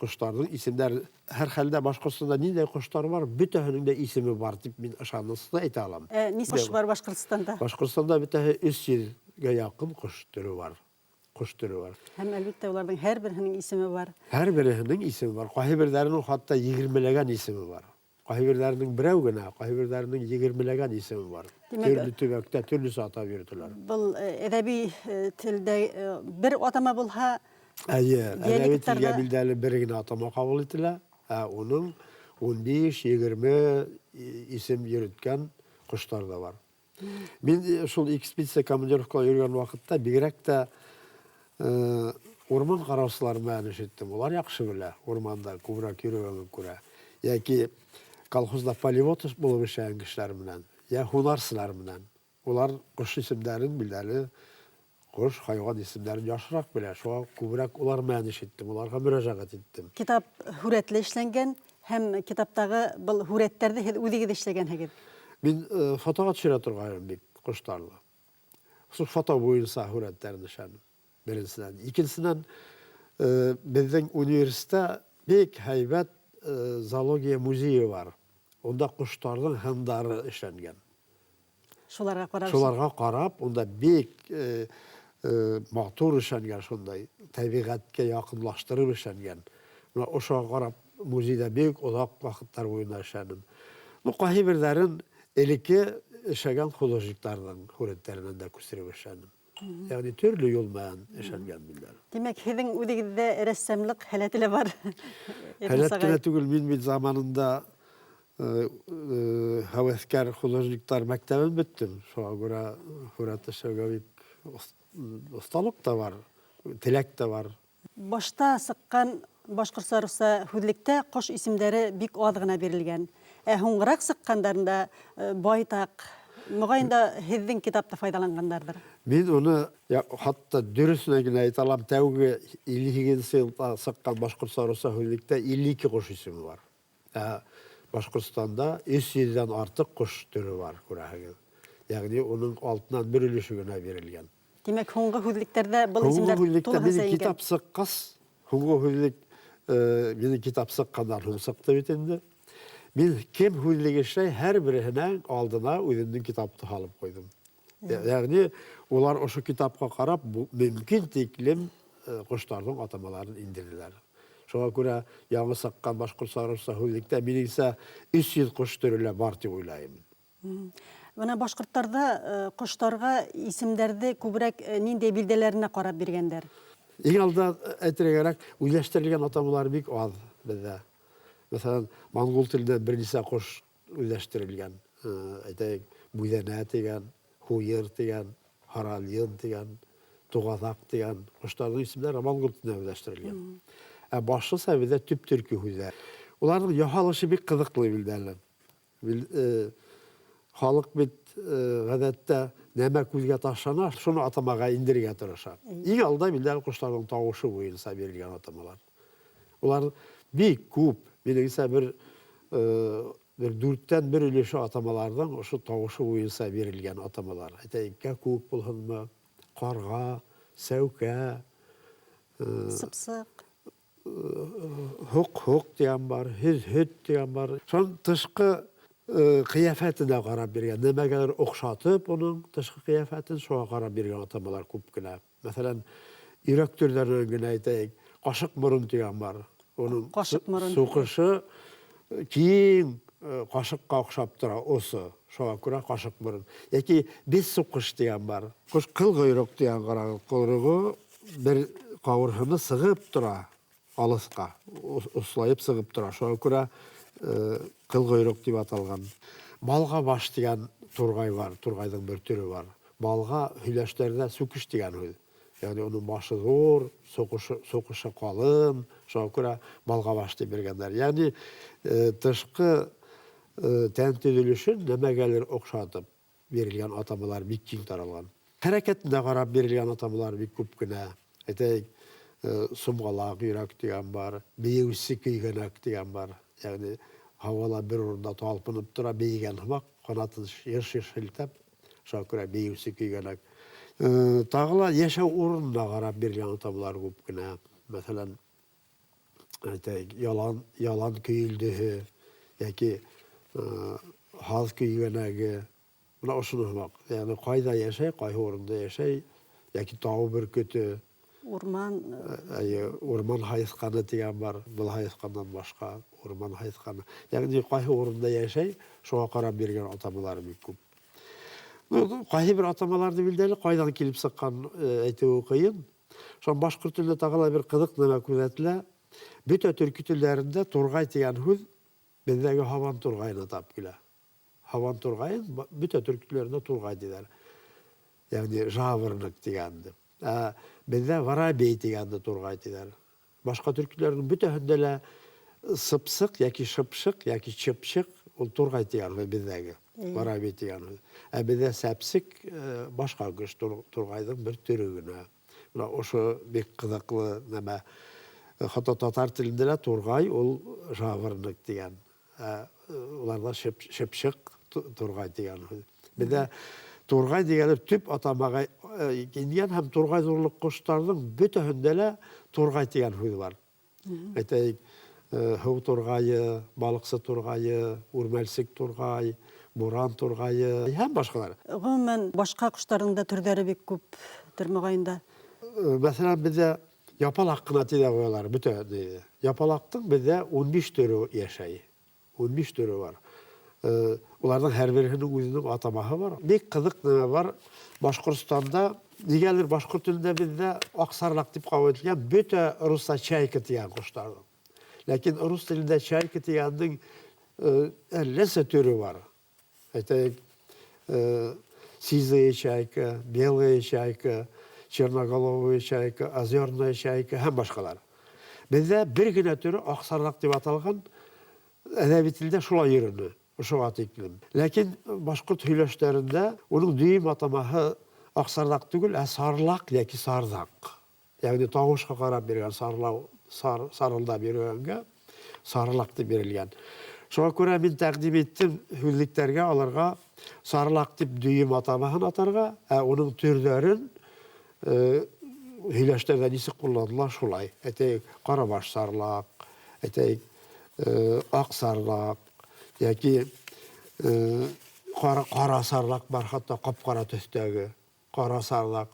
J: ҡоштарҙың исемдәре, һәр хәлдә Башҡортостанда ниндәй ҡоштар бар, бөтәһенең дә исеме бар тип мин ышаныслы әйтә алам.
I: Ә нисә ҡош бар Башҡортостанда?
J: Башҡортостанда бөтәһе 300-гә яҡын ҡош төрө бар. Ҡош төрө бар.
I: Һәм әлбиттә уларҙың һәр береһенең исеме бар.
J: Һәр береһенең исеме бар. Ҡайһы берҙәренең хатта егермеләгән исеме бар. Ҡайһы берҙәренең берәү генә, ҡайһы берҙәренең егермеләгән исеме бар.
I: Тимәк,
J: Төрлө төбәктә төрлөсә атап йөрөтәләр.
I: Был әҙәби телдә бер атама булһа,
J: Әйе, әҙәби
I: диалекттарҙа
J: телгә билдәле бер генә атама ҡабул ителә, ә уның 15-20 исем йөрөткән ҡоштар ҙа бар. Мин шул экспедиция командировкала йөрөгән ваҡытта бигерәк тә урман ҡараусылар менән эш иттем. Улар яҡшы белә, урманда күберәк йөрөгәнгә күрә. Йәки колхозда полевод булып эшләгән кешеләр менән, йә һунарсылар менән. Улар ҡош исемдәрен билдәле, ҡош, хайуан исемдәрен яҡшыраҡ белә. Шуға күберәк улар менән эш иттем, уларға мөрәжәғәт иттем.
I: Китап һүрәтле эшләнгән һәм китаптағы был һүрәттәрҙе һеҙ үҙегеҙ эшләгәнһегеҙ.
J: Мин фотоға төшөрә торғайным бик ҡоштарҙы. Шул фото буйынса һүрәттәрен эшләнем. Беренсенән. Икенсенән, беҙҙең университетта бик һәйбәт зоология музейы бар. Унда ҡоштарҙың һындары эшләнгән.
I: Шуларға ҡарап.
J: Шуларға ҡарап, унда бик матур эшләнгән, шундай тәбиғәткә яҡынлаштырып эшләнгән. Мына ошоға ҡарап музейҙа бик оҙаҡ ваҡыттар буйына эшләнем. Ну, ҡайһы берҙәрен элекке эшләгән художниктарҙың һүрәттәренән дә күсереп эшләнем. Ягъни төрлө юл менән эшләнгән билдәле.
I: Тимәк, һеҙҙең үҙегеҙҙә рәссамлыҡ һәләте лә бар.
J: Һәләт кенә түгел, мин бит заманында һәүәҫкәр художниктар мәктәбен бөттөм. Шуға күрә һүрәт эшләүгә бик оҫталыҡ та бар, теләк тә бар.
I: Башта сыҡҡан башҡортса, русса һүҙлектә ҡош исемдәре бик аҙ ғына бирелгән. Ә һуңғыраҡ сыҡҡандарында байтаҡ, моғайын да һеҙҙең китапты файҙаланғандарҙыр.
J: Мин уны хатта дөрөҫөн генә әйтә алам, тәүге 58 йылда сыҡҡан башҡортса, русса һүҙлектә 52 ҡош исеме бар. Ә Башҡортостанда 300-дән артыҡ ҡош төрө бар, күрәһегеҙ. Ягъни уның алтынан бер өлөшө генә бирелгән.
I: Тимәк, һуңғы һүҙлектәрҙә был
J: Һуңғы
I: исемдәр
J: һүҙлектә
I: тулыһынса
J: минең
I: ингән.
J: китап сыҡҡас, һуңғы һүҙлек, минең китап сыҡҡандан һуң сыҡты бит инде. Мин кем һүҙлек эшләй, һәр береһенең алдына үҙемдең китапты һалып ҡуйҙым. Ягъни улар ошо китапҡа ҡарап, мөмкин тиклем ҡоштарҙың атамаларын индерҙеләр. Шуға күрә яңы сыҡҡан башҡортса, русса һүҙлектә минеңсә 300 ҡош төрө лә бар тип уйлайым.
I: Бына башҡорттарҙа ҡоштарға исемдәрҙе күберәк ниндәй билдәләренә ҡарап биргәндәр?
J: Иң алда әйтергә кәрәк, үҙләштерелгән атамалар бик аҙ беҙҙә. Мәҫәлән, монгол теленән бер нисә ҡош үҙләштерелгән. Әйтәйек, бүҙәнә тигән, һуйыр тигән, Һаральйын дигән, Туғаҙаҡ дигән ҡоштарҙың исемдәре монгол теленә үҙләштерелгән. Ә башлыса беҙҙә төп төрки һүҙҙәр. Уларҙың яһалышы бик ҡыҙыҡлы билдәле. Халыҡ бит ғәҙәттә нәмә күҙгә ташлана, шуны атамаға индерергә тырыша. Иң алда билдәле ҡоштарҙың тауышы буйынса бирелгән атамалар. Улар бик күп, минеңсә, бер бер дүрттән бер өлөшө атамаларҙың ошо тауышы буйынса бирелгән атамалар. Әйтәйек, кәкүк булһынмы, ҡарға, сәүкә,
I: Сыпсыҡ.
J: Һоҡ-һоҡ дигән бар, һөҙ-һөт дигән бар. Шуның тышҡы ҡиәфәтенә ҡарап биргән, нәмәгәлер оҡшатып уның тышҡы ҡиәфәтен, шуға ҡарап биргән атамалар күп кенә. Мәҫәлән, өйрәк төрҙәренән генә әйтәйек, ҡашыҡ морон дигән бар. Уның
I: Ҡашыҡ морон.
J: суҡышы киң ҡашыҡҡа оҡшап тора, осо. Шуға күрә ҡашыҡ морон. Йәки беҙ суҡыш дигән бар. Ҡош ҡыл ҡойроҡ дигән, ҡарағыҙ, ҡойроғо бер ҡауырһыны сығып тора алыҫҡа, ослайып сығып тора. Шуға күрә ҡыл ҡойроҡ тип аталған. Балға баш дигән турғай бар, турғайҙың бер төрө бар. Балға һөйләштәрҙә сүкеш дигән һүҙ. Ягъни уның башы ҙур, суҡышы ҡалын, шуға күрә балға баш тип биргәндәр. Ягъни тышҡы тән төҙөлөшөн нәмәгәлер оҡшатып бирелгән атамалар бик киң таралған. Хәрәкәтенә ҡарап бирелгән атамалар бик күп кенә. Әйтәйек, сумғалаҡ йөрәк дигән бар, бейеүсе көйгәнәк дигән бар. Ягъни һауала бер урында талпынып тора, бейегән һымаҡ, ҡанатын йыш-йыш һелтәп, шуға күрә бейеүсе көйгәнәк. Тағы ла йәшәү урынына ҡарап бирелгән атамалар күп кенә. Мәҫәлән, әйтәйек, ялан көйөлдөһө йәки һаҙ көйгәнәге. Бына ошоно һымаҡ. Ягъни ҡайҙа йәшәй, ҡайһы урында йәшәй, йәки тау бөркөтө.
I: Урман.
J: Әйе, урман һайыҫҡаны тигән бар. Был һайыҫҡандан башҡа урман һайыҫҡаны. Ягъни ҡайһы урында йәшәй, шуға ҡарап биргән атамалар бик күп. Ҡайһы бер атамаларҙы билдәле, ҡайҙан килеп сыҡҡан әйтеүе ҡыйын. Шунан башҡорт телендә тағы ла бер ҡыҙыҡ нәмә күҙәтелә. Бөтә төрки телдәрендә турғай тигән һүҙ беҙҙәге һабан турғайына тап килә. Һабан турғайын бөтә төрки телдәрендә турғай тиҙәр. Ягъни жаворонок тигәнде. Ә беҙҙә воробей тигәнде турғай тиҙәр. Башҡа төрки телдәрҙең бөтәһендә лә сыпсыҡ йәки шыпшыҡ йәки чыпчыҡ ул турғай тигән һүҙ беҙҙәге. Воробей тигән һүҙ. Ә беҙҙә сәпсек башҡа көс турғайҙың бер төрө генә. Бына ошо бик ҡыҙыҡлы нәмә. Хатта татар телендә лә турғай ул жаворонок тигән. Ә уларҙа шыпшыҡ турғай тигән һүҙ. Беҙҙә турғай дигәне төп атамаға ингән һәм турғай ҙурлыҡ ҡоштарҙың бөтәһендә лә турғай тигән һүҙ бар. Әйтәйек, һыу турғайы, балыҡсы турғайы, үрмәлсек турғай, буран турғайы һәм башҡалар.
I: Ғөмүмән, башҡа ҡоштарҙың да төрҙәре бик күптер моғайында.
J: Мәҫәлән, беҙҙә япалаҡ ҡына тиҙә ҡуялар, бөтә нейҙе. Япалаҡтың беҙҙә 15 төрө йәшәй. 15 төрө бар. Уларҙың һәр береһенең үҙенең атамаһы бар. Бик ҡыҙыҡ нәмә бар. Башҡортостанда нигәлер башҡорт телендә беҙҙә аҡсарлаҡ тип ҡабул ителгән бөтә русса чайка тигән ҡоштарҙың. Ләкин рус телендә чайка тигәндең әллә нисә төрө бар. Әйтәйек, сизая чайка, белая чайка, черноголовая чайка, озерная чайка һәм башҡалар. Беҙҙә бер генә төрө аҡсарлаҡ тип аталған, әҙәби телдә шулай йөрөнө, ошоға тиклем. Ләкин башҡорт һөйләштәрендә уның дөйөм атамаһы аҡсарлаҡ түгел, ә сарлаҡ йәки сарҙаҡ. Ягъни тауышҡа ҡарап биргән сарлау, сарылдап йөрөгәнгә сарлаҡ тип бирелгән. Шуға күрә мин тәҡдим иттем һүҙлектәргә аларға сарлаҡ тип дөйөм атамаһын атарға, ә уның төрҙәрен һөйләштәрҙә нисек ҡулланыла шулай. Әйтәйек, ҡарабаш сарлаҡ, әйтәйек, аҡ сарлаҡ, йәки ҡара сарлаҡ бар, хатта ҡап-ҡара төҫтәге ҡара сарлаҡ.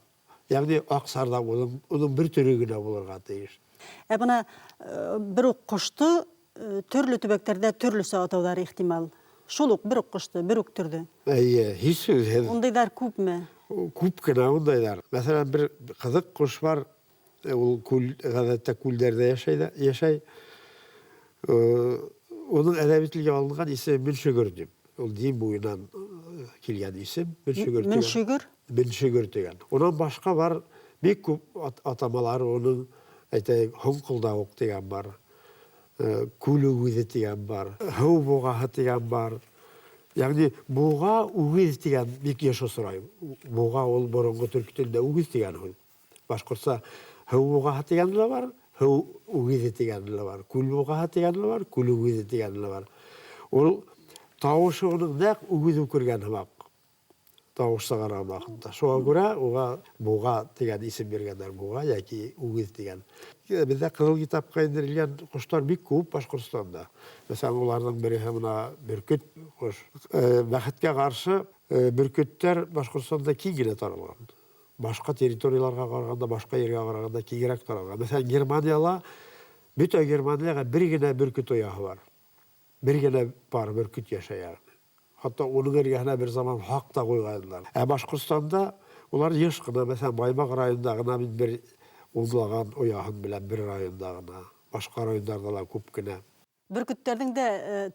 J: Ягъни аҡ сарлаҡ уның бер төрө генә булырға тейеш.
I: Ә бына бер үк ҡошто төрлө төбәктәрҙә төрлөсә атауҙары ихтимал. Шул уҡ бер үк ҡошто, бер үк төрҙө.
J: Эйе, һис һүҙһеҙ.
I: Ундайҙар күпме?
J: Күп кенә ундайҙар. Мәҫәлән, бер ҡыҙыҡ ҡош бар, ул ғәҙәттә күлдәрҙә йәшәй. Уның әҙәби телгә алынған исеме Мөншөгөр тип. Ул Дим буйынан килгән исем, Мөншөгөр
I: дигән. Мөншөгөр?
J: Мөншөгөр дигән. Унан башҡа бар бик күп атамалар уның, әйтәйек, Һоңҡолдауыҡ тигән бар, Күл үгеҙе тигән бар, Һыу буғаһы тигән бар. Ягъни буға, үгеҙ тигән бик йыш осрай. Буға ул боронғо төрки телендә үгеҙ тигән һүҙ. Башҡортса һыу буғаһы тигәне лә бар, һыу үгеҙе тигәне лә бар, күл буғаһы тигәне лә бар, күл үгеҙе тигәне лә бар. Ул тауышы уның нәҡ үгеҙ үкергән һымаҡ тауыш сығарған ваҡытта. Шуға күрә уға буға тигән исем биргәндәр, буға йәки үгеҙ тигән. Беҙҙә Ҡыҙыл китапҡа индерелгән ҡоштар бик күп Башҡортостанда. Мәҫәлән, уларҙың береһе мына бөркөт ҡош. Бәхеткә ҡаршы, бөркөттәр Башҡортостанда киң генә таралған. Башҡа территорияларға ҡарағанда, башҡа ергә ҡарағанда киңерәк таралған. Мәҫәлән, Германияла, бөтә Германияға бер генә бөркөт ояһы бар. Бер генә пар бөркөт йәшәй ягъни. Хатта уның эргәһенә бер заман һак та ҡуйғайнылар. Ә Башҡортостанда улар йыш ҡына, мәҫәлән, Баймаҡ районында ғына мин бер унлаған ояһын беләм, бер районда ғына. Башҡа райондарҙа ла күп кенә.
I: Бөркөттәрҙең дә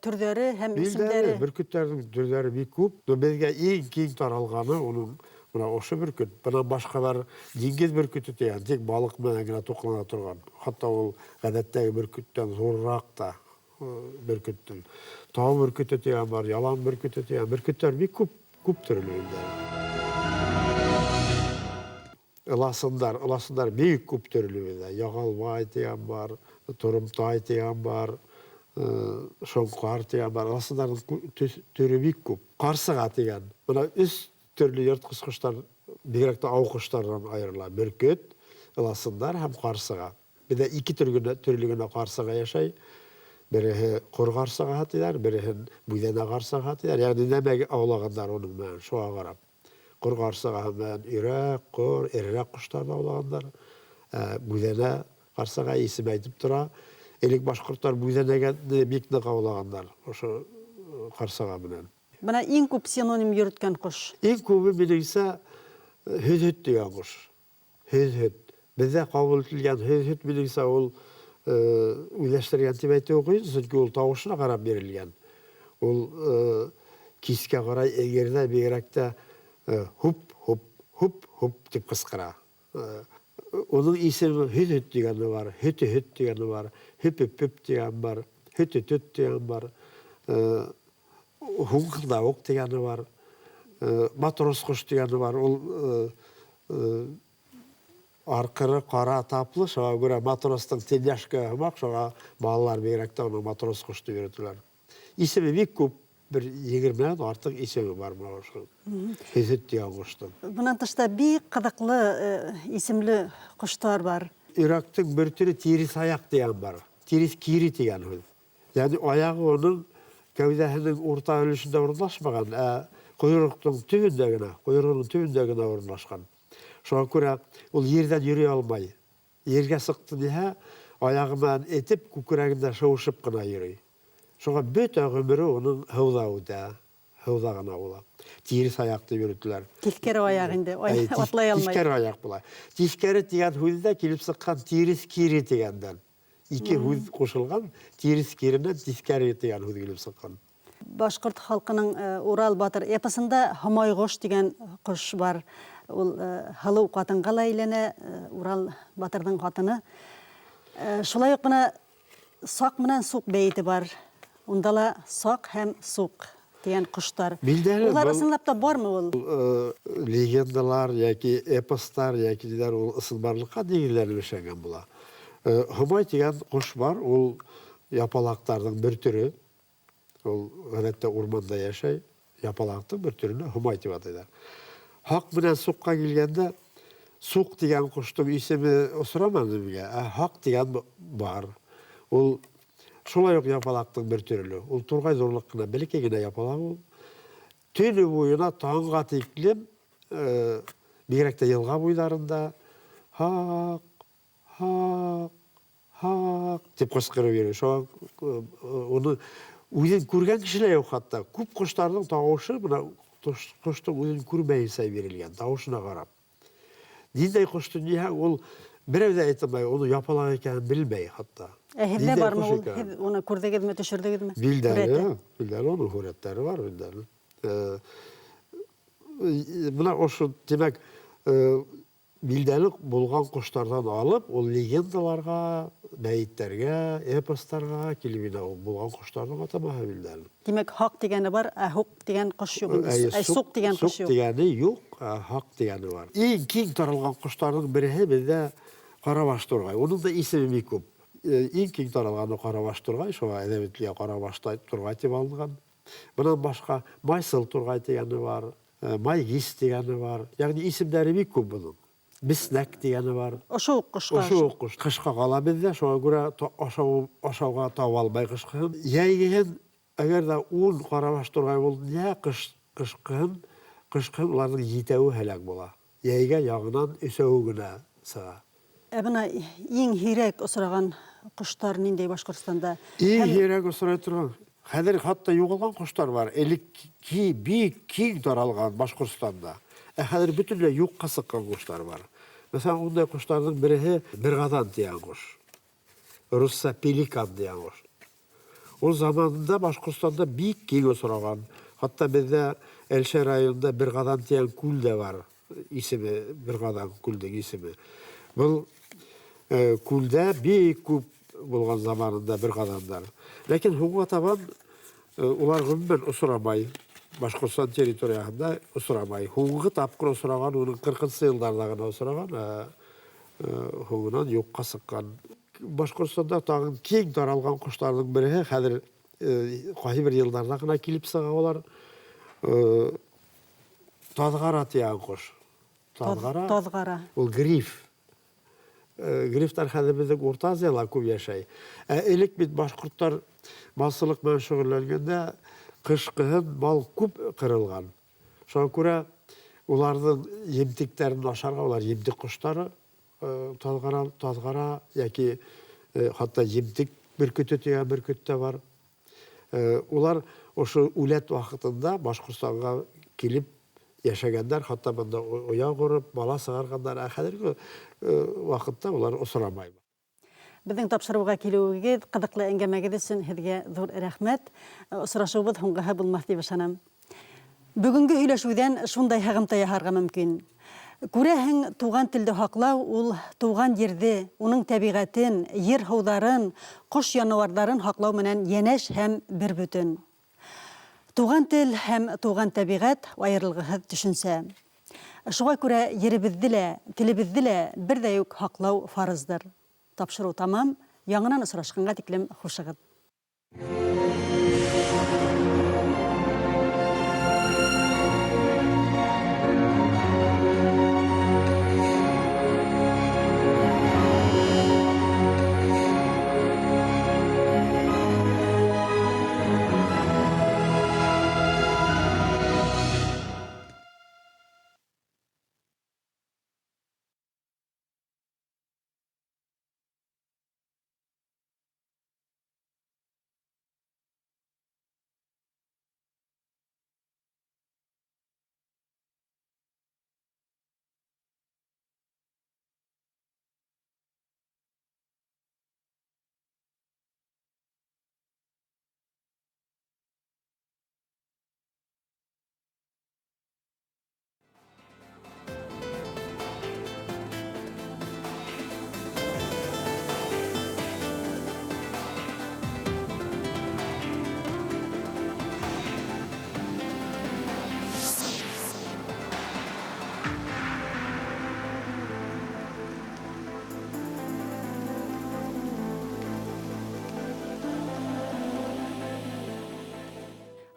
I: төрҙәре һәм исемдәре.
J: Билдәле, бөркөттәрҙең төрҙәре бик күп. Но беҙгә иң киң таралғаны уның мына ошо бөркөт. Бынан башҡа бар диңгеҙ бөркөтө тигән, тик балыҡ менән генә туҡлана торған. Хатта ул ғәҙәттәге бөркөттән ҙурыраҡ та бөркөттөң. Тау бөркөтө тигән бар, ялан бөркөтө тигән. Бөркөттәр бик күп, күп төрлө инде. Ыласындар, ыласындар бик күп төрлө беҙҙә. Яғалбай тигән бар, Торымтай тигән бар, Шоңҡар тигән бар. Ыласындарҙың төрө бик күп. Ҡарсыға тигән. Бына өс төрлө йыртҡыс ҡоштар, бигерәк тә ау ҡоштарынан айырыла. Бөркөт, ыласындар һәм ҡарсыға. Беҙҙә ике төрлө генә ҡарсыға йәшәй. Береһе ҡор ҡарсығаһы тиҙәр, береһен бүҙәнә ҡарсығаһы тиҙәр. Йәғни нәмә аулағандар уның менән, шуға ҡарап. Ҡор ҡарсығаһы менән өйрәк, ҡор, эрерәк ҡоштарҙы аулагандар. Ә бүҙәнә ҡарсыға исеме әйтеп тора. Элек башҡорттар бүҙәнәгә бик ныҡ аулагандар ошо ҡарсыға менән.
I: Бына иң күп синоним йөрөткән ҡош?
J: Иң күбе, минеңсә, һөҙһөт тигән ҡош. Һөҙһөт. Беҙҙә ҡабул ителгән һөҙһөт, минеңсә, ул үҙләштергән тип әйтеүе ҡыйын, сөнки ул тауышына ҡарап бирелгән. Ул кискә ҡарай эңерҙә бигерәк тә һуп-һуп, һуп-һуп тип ҡысҡыра. Уның исеме һөҙһөт тигәне бар, һөтөһөт тигәне бар, һөпөпөп тигән бар, һөтөтөт тигән бар, һуңҡылдауыҡ тигәне бар, матрос ҡош тигәне бар. Ул арҡыры ҡара таплы, шуға күрә матростың тельняшка һымаҡ, шуға балалар бигерәк тә уны матрос ҡош тип йөрөтәләр. Исеме бик күп, бер егерменән артыҡ исеме бар бына ошо һөҙһөт тигән ҡоштоң.
I: Бынан тыш та бик ҡыҙыҡлы исемле ҡоштар бар.
J: Өйрәктең бер төрө тирес аяҡ тигән бар. Тирес кире тигән һүҙ. Йәғни аяғы уның кәүҙәһенең урта өлөшөндә урынлашмаған, ә ҡойроҡтоң төбөндә генә, ҡойроғоноң төбөндә генә урынлашҡан. Шуға күрә ул ерҙән йөрөй алмай. Ергә сыҡты тиһә, аяғы менән этеп, күкрәгендә шыуышып ҡына йөрөй. Шуға бөтә ғүмере уның һыуҙа үтә, һыуҙа ғына була. Тирес аяҡ тип йөрөтөләр.
I: Тиҫкәре аяҡ инде, атлай алмай.
J: Тиҫкәре аяҡ була. Тиҫкәре тигән һүҙ ҙә килеп сыҡҡан тирес кире тигәндән. Ике һүҙ ҡушылған, тирес киренән тиҫкәре тигән һүҙ килеп сыҡҡан.
I: Башҡорт халҡының Урал батыр эпосында Һомайғош тигән ҡош бар. Ул һылыу ҡатынға ла әйләнә, Урал батырҙың ҡатыны. Шулай уҡ бына Саҡ менән Суҡ бәйете бар. Унда ла Саҡ һәм Суҡ тигән ҡоштар.
J: Билдәле,
I: Улар
J: был
I: ысынлап та бармы ул?
J: Легендалар йәки эпостар йәки ниләр ул ысынбарлыҡҡа нигеҙләнеп эшләнгән була. Һомай тигән ҡош бар, ул япалаҡтарҙың бер төрө. Ул ғәҙәттә урманда йәшәй. Япалаҡтың бер төрөнө һомай тип атайҙар. Һаҡ менән суҡҡа килгәндә, суҡ тигән ҡоштоң исеме осраманы миңә, ә һаҡ тигән бар. Ул шулай уҡ япалаҡтың бер төрөлө. Ул турғай ҙурлыҡ ҡына, бәләкәй генә япалаҡ ул. Төнө буйына таңға тиклем, бигерәк тә йылға буйҙарында һаҡ, һаҡ, һаҡ тип ҡысҡырып йөрөй. Шуға уны үҙен күргән кеше лә юҡ хатта. Күп ҡоштарҙың тауышы бына ҡоштоң үҙен күрмәйенсә бирелгән, тауышына ҡарап. Ниндәй ҡошто ниһә, ул берәү ҙә әйтә алмай, уны япалаҡ икәнен белмәй хатта.
I: Ә һеҙҙә
J: Ниндәй
I: бармы
J: ҡош
I: ул?
J: икәнен?
I: Һеҙ уны күрҙегеҙме, төшөрҙөгөҙмө?
J: Билдәле,
I: Һүрәте?
J: билдәле, уның һүрәттәре бар, билдәле. Менә ошо, тимәк, билдәле булған ҡоштарҙан алып, ул легендаларға, бәйеттәргә, эпостарға килеп инә, ул булған ҡоштарҙың атамаһы билдәле.
I: Тимәк, һаҡ тигәне бар, ә һуҡ тигән ҡош юҡ инде. Әйе, суҡ тигән ҡош юҡ.
J: Суҡ тигәне юҡ, ә һаҡ тигәне бар. Иң киң таралған ҡоштарҙың береһе беҙҙә ҡарабаш турғай. Уның да исеме бик күп. Иң киң таралғаны ҡарабаш турғай, шуға әҙәм телгә ҡарабаш турғай тип алынған. Бынан башҡа майсыл турғай тигәне бар, майгис тигәне бар. Ягъни исемдәре бик күп буның. Беснәк тигәне бар.
I: Ошо уҡ ҡошҡа.
J: Ошо уҡ ҡош. Ҡышҡа ҡала беҙҙә, шуға күрә ашау, ашауға таба алмай ҡышҡыһын. Йәйгеһен, әгәр ҙә ун ҡарабаш турғай булды тиһә, ҡыш, ҡышҡыһын, ҡышҡыһын уларҙың етәүе һәләк була. Йәйгә яңынан өсәүе генә сыға.
I: Ә бына иң һирәк осраған ҡоштар ниндәй Башҡортостанда?
J: Иң һирәк осрай торған, хәҙер хатта юғалған ҡоштар бар. Элек бик киң таралған Башҡортостанда. Ә хәҙер бөтөнләй юҡҡа сыҡҡан ҡоштар бар. Мәҫәлән, ундай ҡоштарҙың береһе бергоҙан тигән ҡош. Русса пеликан тигән ҡош. Ул заманында Башҡортостанда бик киң осраған. Хатта беҙҙә Әлшәй районында Бергоҙан тигән күл дә бар. Исеме Бергоҙан күлдең исеме. Был күлдә бик күп булған заманында бергоҙандар. Ләкин һуңға табан улар ғөмүмән осрамай. Башҡортостан территорияһында осрамай. Һуңғы тапҡыр осраған уның ҡырҡынсы йылдарҙа ғына осраған, һуңынан юҡҡа сыҡҡан. Башҡортостанда тағын киң таралған ҡоштарҙың береһе хәҙер ҡайһы бер йылдарҙа ғына килеп сыға улар. Таҙғара тигән ҡош. Таҙғара.
I: Таҙғара.
J: Ул гриф. Грифтар хәҙер беҙҙең Урта Азияла күп йәшәй. Ә элек бит башҡорттар малсылыҡ менән шөғөлләнгәндә ҡышҡыһын мал күп ҡырылған. Шуға күрә уларҙың емтектәрен ашарға, улар емтек ҡоштары, таҙғара, таҙғара йәки хатта емтек бөркөтө тигән бөркөт тә бар. Улар ошо үләт ваҡытында Башҡортостанға килеп йәшәгәндәр, хатта бында оя ҡороп, бала сығарғандар. Ә хәҙерге ваҡытта улар осрамай.
I: Беҙҙең тапшырыуға килеүегеҙ, ҡыҙыҡлы әңгәмәгеҙ өсөн һеҙгә ҙур рәхмәт. Осрашыуыбыҙ һуңғыһы булмаҫ тип ышанам. Бөгөнгө һөйләшеүҙән шундай һығымта яһарға мөмкин. Күрәһең, туған телде һаҡлау ул туған ерҙе, уның тәбиғәтен, ер һыуҙарын, ҡош януарҙарын һаҡлау менән йәнәш һәм бер бөтөн. Туған тел һәм туған тәбиғәт айырылғыһыҙ төшөнсә. Шуға күрә еребеҙҙе лә, телебеҙҙе лә берҙәй үк һаҡлау фарыздыр. Тапшырыу тамам, яңынан осрашҡанға тиклем хушығыҙ.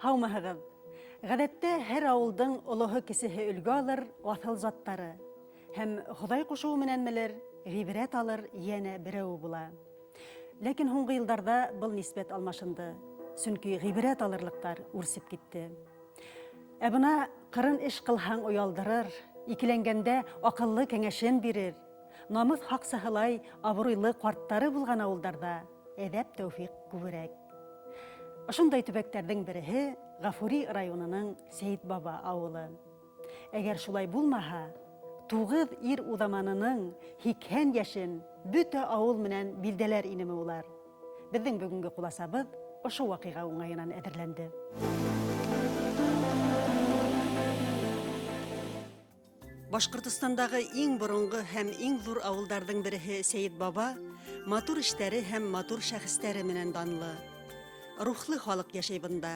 I: Һаумыһығыҙ. Ғәҙәттә һәр ауылдың олоһо кесеһе өлгө алыр аҫыл заттары. Һәм Хоҙай ҡушыуы менәнмелер, ғибрәт алыр йәнә берәүе була. Ләкин һуңғы йылдарҙа был нисбәт алмашынды. Сөнки ғибрәт алырлыҡтар үрсеп китте. Ә бына ҡырын эш ҡылһаң оялдырыр, икеләнгәндә аҡыллы кәңәшен бирер. Намыҫ һаҡсыһылай абруйлы ҡарттары булған ауылдарҙа әҙәп тәүфиҡ күберәк. Ошондай төбәктәрҙең береһе Ғафури районының Сәйетбаба ауылы. Әгәр шулай булмаһа, туғыҙ ир уҙаманының һикһән йәшен бөтә ауыл менән билдәләр инеме улар. Беҙҙең бөгөнгө ҡуласабыҙ ошо ваҡиға уңайынан әҙерләнде. Башҡортостандағы иң боронғо һәм иң ҙур ауылдарҙың береһе Сәйетбаба матур эштәре һәм матур шәхестәре менән данлы. Рухлы халыҡ йәшәй бында.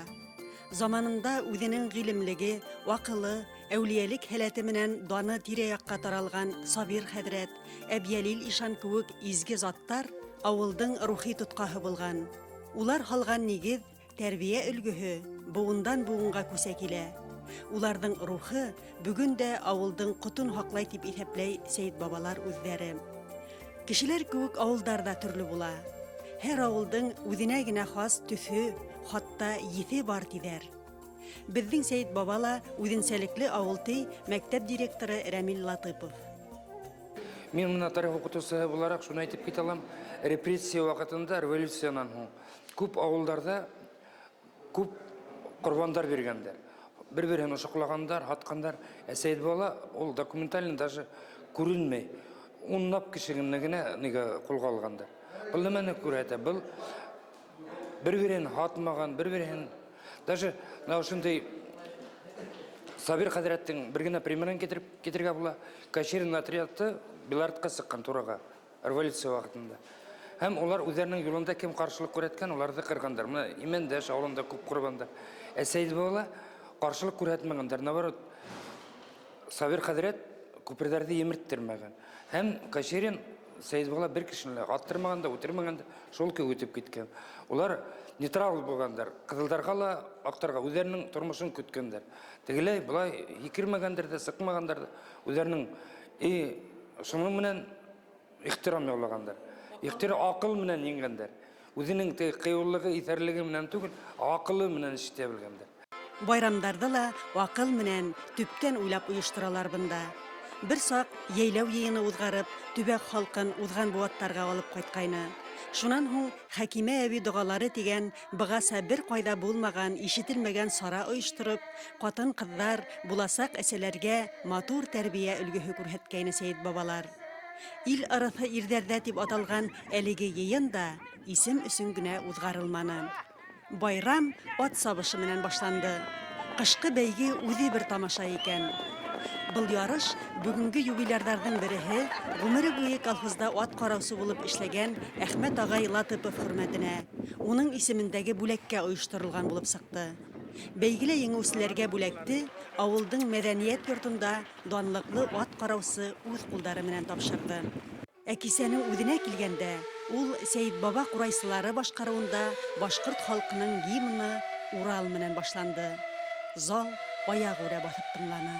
I: Заманында үҙенең ғилемлеге, аҡылы, әүлиәлек һәләте менән даны тирә-яҡҡа таралған Сабир хәҙрәт, Әбйәлил ишан кеүек изге заттар ауылдың рухи тотҡаһы булған. Улар һалған нигеҙ, тәрбиә өлгөһө быуындан быуынға күсә килә. Уларҙың рухы бөгөн дә ауылдың ҡотон һаҡлай тип иҫәпләй Сәйетбабалар үҙҙәре. Кешеләр кеүек ауылдар ҙа төрлө була. Һәр ауылдың үҙенә генә хас төҫө, хатта еҫе бар тиҙәр. Беҙҙең Сәйетбаба ла үҙенсәлекле ауыл, ти мәктәп директоры Рәмил Латыпов.
K: Мин менә тарих укытучыһы буларак шуны әйтеп китә алам, репрессия вакытында, революциянан һуң күп авылларда күп корбандар биргәннәр. Бер-берен ошаклаганнар, һатканнар. Ә Сәетбала ул документально даже күренмәй. Унлап кешене генә нигә кулга алганнар. Был нәмәне күрһәтә? Был бер-берен һатмаган, бер-берен даже менә шундый Сабир хәзрәттең бер генә примерын китереп китергә була. Каширин отряды Белартка чыккан турага революция вакытында. Һәм улар үзләренең юлында кем каршылык күрһәткән, уларны кырганнар. Менә Имәндәш авылында күп корбандар. Ә Сәйдбала каршылык күрһәтмәгәндәр. Наоборот, Сабир хәзрәт күпердәрҙе емерттермәгән. Һәм Каширин Сәйдбала бер кешене лә аттырмаған да, үтермәгән дә, шул көй үтеп киткән. Улар нейтрал булғандар. Ҡыҙылдарға ла, аҡтарға үҙҙәренең тормошон көткәндәр. Тегеләй, былай һикермәгәндәр ҙә, сыҡмағандар ҙа. Үҙҙәренең и шуның менән ихтирам яулағандар. Ихтирам аҡыл менән еңгәндәр. Үҙенең теге ҡыйыулығы, иҫәрлеге менән түгел, аҡылы менән эш итә белгәндәр.
I: Байрамдарҙы ла аҡыл менән, төптән уйлап ойошторалар бында. Бер саҡ йәйләү йыйыны уҙғарып, төбәк халҡын уҙған быуаттарға алып ҡайтҡайны. Шунан һуң Хәкимә әбей доғалары тигән бығаса бер ҡайҙа булмаған, ишетелмәгән сара ойоштороп, ҡатын-ҡыҙҙар, буласаҡ әсәләргә матур тәрбиә өлгөһө күрһәткәйне Сәйетбабалар. Ил ырыҫы ирҙәрҙә тип аталған әлеге йыйын да исем өсөн генә уҙғарылманы. Байрам ат сабышы менән башланды. Ҡышҡы бәйге үҙе бер тамаша икән. Был ярыш бөгөнгө юбилярҙарҙың береһе, ғүмере буйы колхозда ат ҡараусы булып эшләгән Әхмәт ағай Латыпов хөрмәтенә, уның исемендәге бүләккә ойошторолған булып сыҡты. Бәйгелә еңеүселәргә бүләкте авылдың мәҙәниәт йортонда данлыҡлы ат ҡараусы үҙ ҡулдары менән тапшырҙы. Ә кисәнең үзенә килгәндә, ул Сәетбаба курайсылары башкаруында башкорт халкының гимны Урал менән башланды. Зал аягүрә баҫып тыңланы.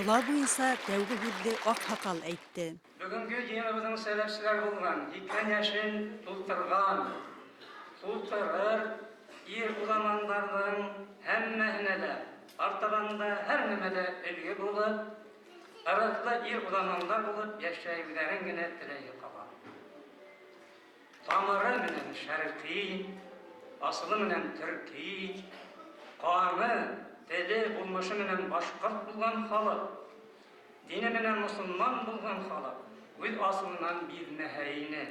I: Йола буйынса тәүге һүҙҙе аҡһаҡал әйтте.
L: Бөгөнгө йыйыныбыҙҙың сәбәпселәре булған 80 йәшен тултырған, тултырыр ир уҙамандарҙың һәммәһенә лә артабан да һәр нәмәлә өлгө булып, ырыҫлы ир уҙамандар булып йәшәүҙәрен генә теләйе ҡала. Тамыры менән шәрҡи, асылы менән төрки, ҡаны, теле, булмышы менән башҡорт булған халыҡ, дине менән мосолман булған халыҡ үҙ асылынан биҙмәһә ине.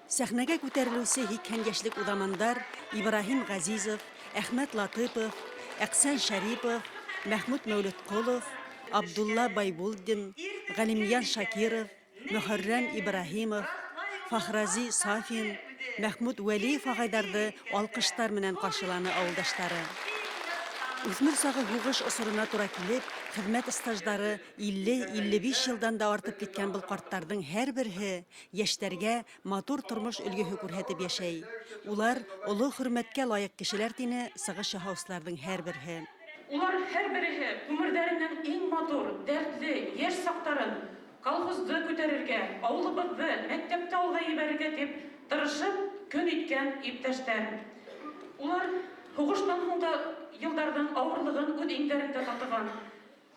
I: Сәхнәгә күтәрелеүсе 80 йәшлек уҙамандар Ибраһим Ғәзизов, Әхмәт Латыпов, Әҡсән Шәрипов, Мәхмүт Мәүлетҡолов, Абдулла Байбулдин, Ғәлимйән Шакиров, Мөхәррәм Ибраһимов, Фахрази Сафин, Мәхмүт Вәлиев ағайҙарҙы алҡыштар менән ҡаршыланы ауылдаштары. Үҫмер сағы һуғыш осорона тура килеп, хеҙмәт стаждары 50-55 йылдан да артып киткән был ҡарттарҙың һәр береһе йәштәргә матур тормош өлгөһө күрһәтеп йәшәй. Улар оло хөрмәткә лайыҡ кешеләр, тине сығыш яһаусыларҙың һәр береһе.
M: Улар һәр береһе ғүмерҙәренең иң матур, дәртле йәш саҡтарын Колхозды күтәрергә, ауылыбыҙҙы, мәктәпте алға ебәрергә тип тырышып көн иткән иптәштәр. Улар һуғыштан һуң да йылдарҙың ауырлығын үҙ иңдәрендә татыған.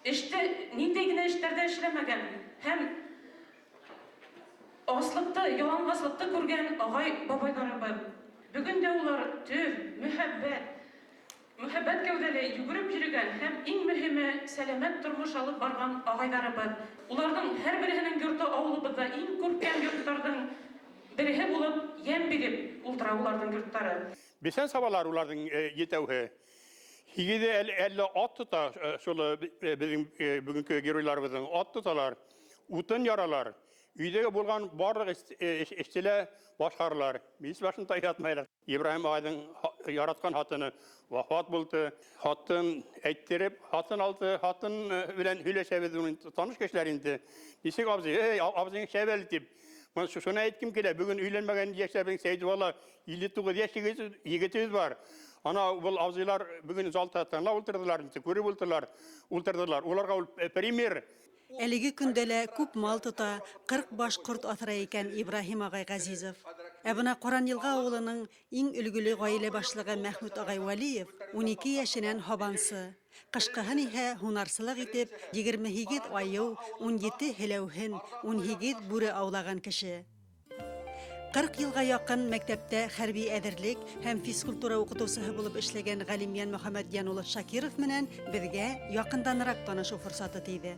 M: Эште ниндәй генә эштәрҙә эшләмәгән һәм аслыҡты, яланғаслыҡты күргән ағай-бабайҙарыбыҙ. Бөгөн дә улар төҙ, мөһабәт, мөһабәт кәүҙәле, йүгереп йөрөгән һәм иң мөһиме, сәләмәт тормош алып барған ағайҙарыбыҙ. Уларҙың һәр береһенең йорто ауылыбыҙҙа иң күркәм йорттарҙың береһе булып, йәм биреп ултыра уларҙың йорттары.
N: Бесән сабалар уларҙың етәүһе. Һигеҙе әллә ат тота, шул беҙҙең бөгөнгө геройларыбыҙҙың ат тоталар, утын яралар, өйҙәге булған барлыҡ эште лә башҡаралар, мейес башында ятмайлар. Ибраһим ағайҙың яратҡан хатыны вафат булды. Хатын әйттереп, хатын алды, хатын белән һөйләшәбеҙ, уның таныш кешеләр инде. Нисек абзый, эй, абзыйың шәп әле тип. Мына шуны әйткем килә, бөгөн өйләнмәгән йәшләрҙең Сәйдулла 59 йәш егетебеҙ бар. Ана был абзыйлар бөгөн залда тыңлап ултырҙылар, күреп ултырҙылар. Уларға ул пример.
I: Әлеге көндә лә күп мал тота, 40 баш ҡорт аҫрай икән Ибраһим ағай Ғәзизов. Ә бына Ҡаранйылға ауылының иң өлгөлө ғаилә башлығы Мәхмүт ағай Вәлиев 12 йәшенән һабансы. Ҡышҡыһын иһә һунарсылыҡ итеп 28 айыу, 17 һеләүһен, 18 бүре аулаған кеше. 40 йылға яҡын мәктәптә хәрби әҙерлек һәм физкультура уҡытыусыһы булып эшләгән Ғәлимйән Мөхәммәтйән улы Шакиров менән беҙгә яҡынданыраҡ танышыу форсаты тейҙе.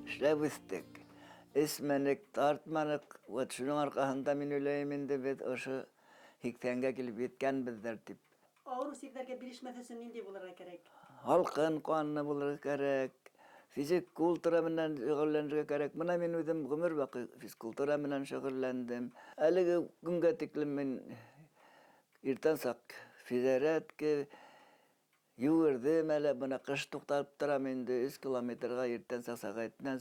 O: Эшләп үҫтек, эсмәнек, тартманыҡ. Вот шуның арҡаһында мин уйлайым инде беҙ ошо 80-гә килеп еткәнбеҙҙер тип.
I: Ауырыу сирҙәргә бирешмәҫ өсөн ниндәй булырға кәрәк?
O: Һалҡын ҡанлы булырға кәрәк, физик культура менән шөғөлләнергә кәрәк. Бына мин үҙем ғүмер баҡый физкультура менән шөғөлләндем. Әлеге көнгә тиклем мин иртән саҡ физзарядка йүгерҙем әле, бына ҡыш туҡталып торам инде, 3 километрға иртән саҡ сәғәтенән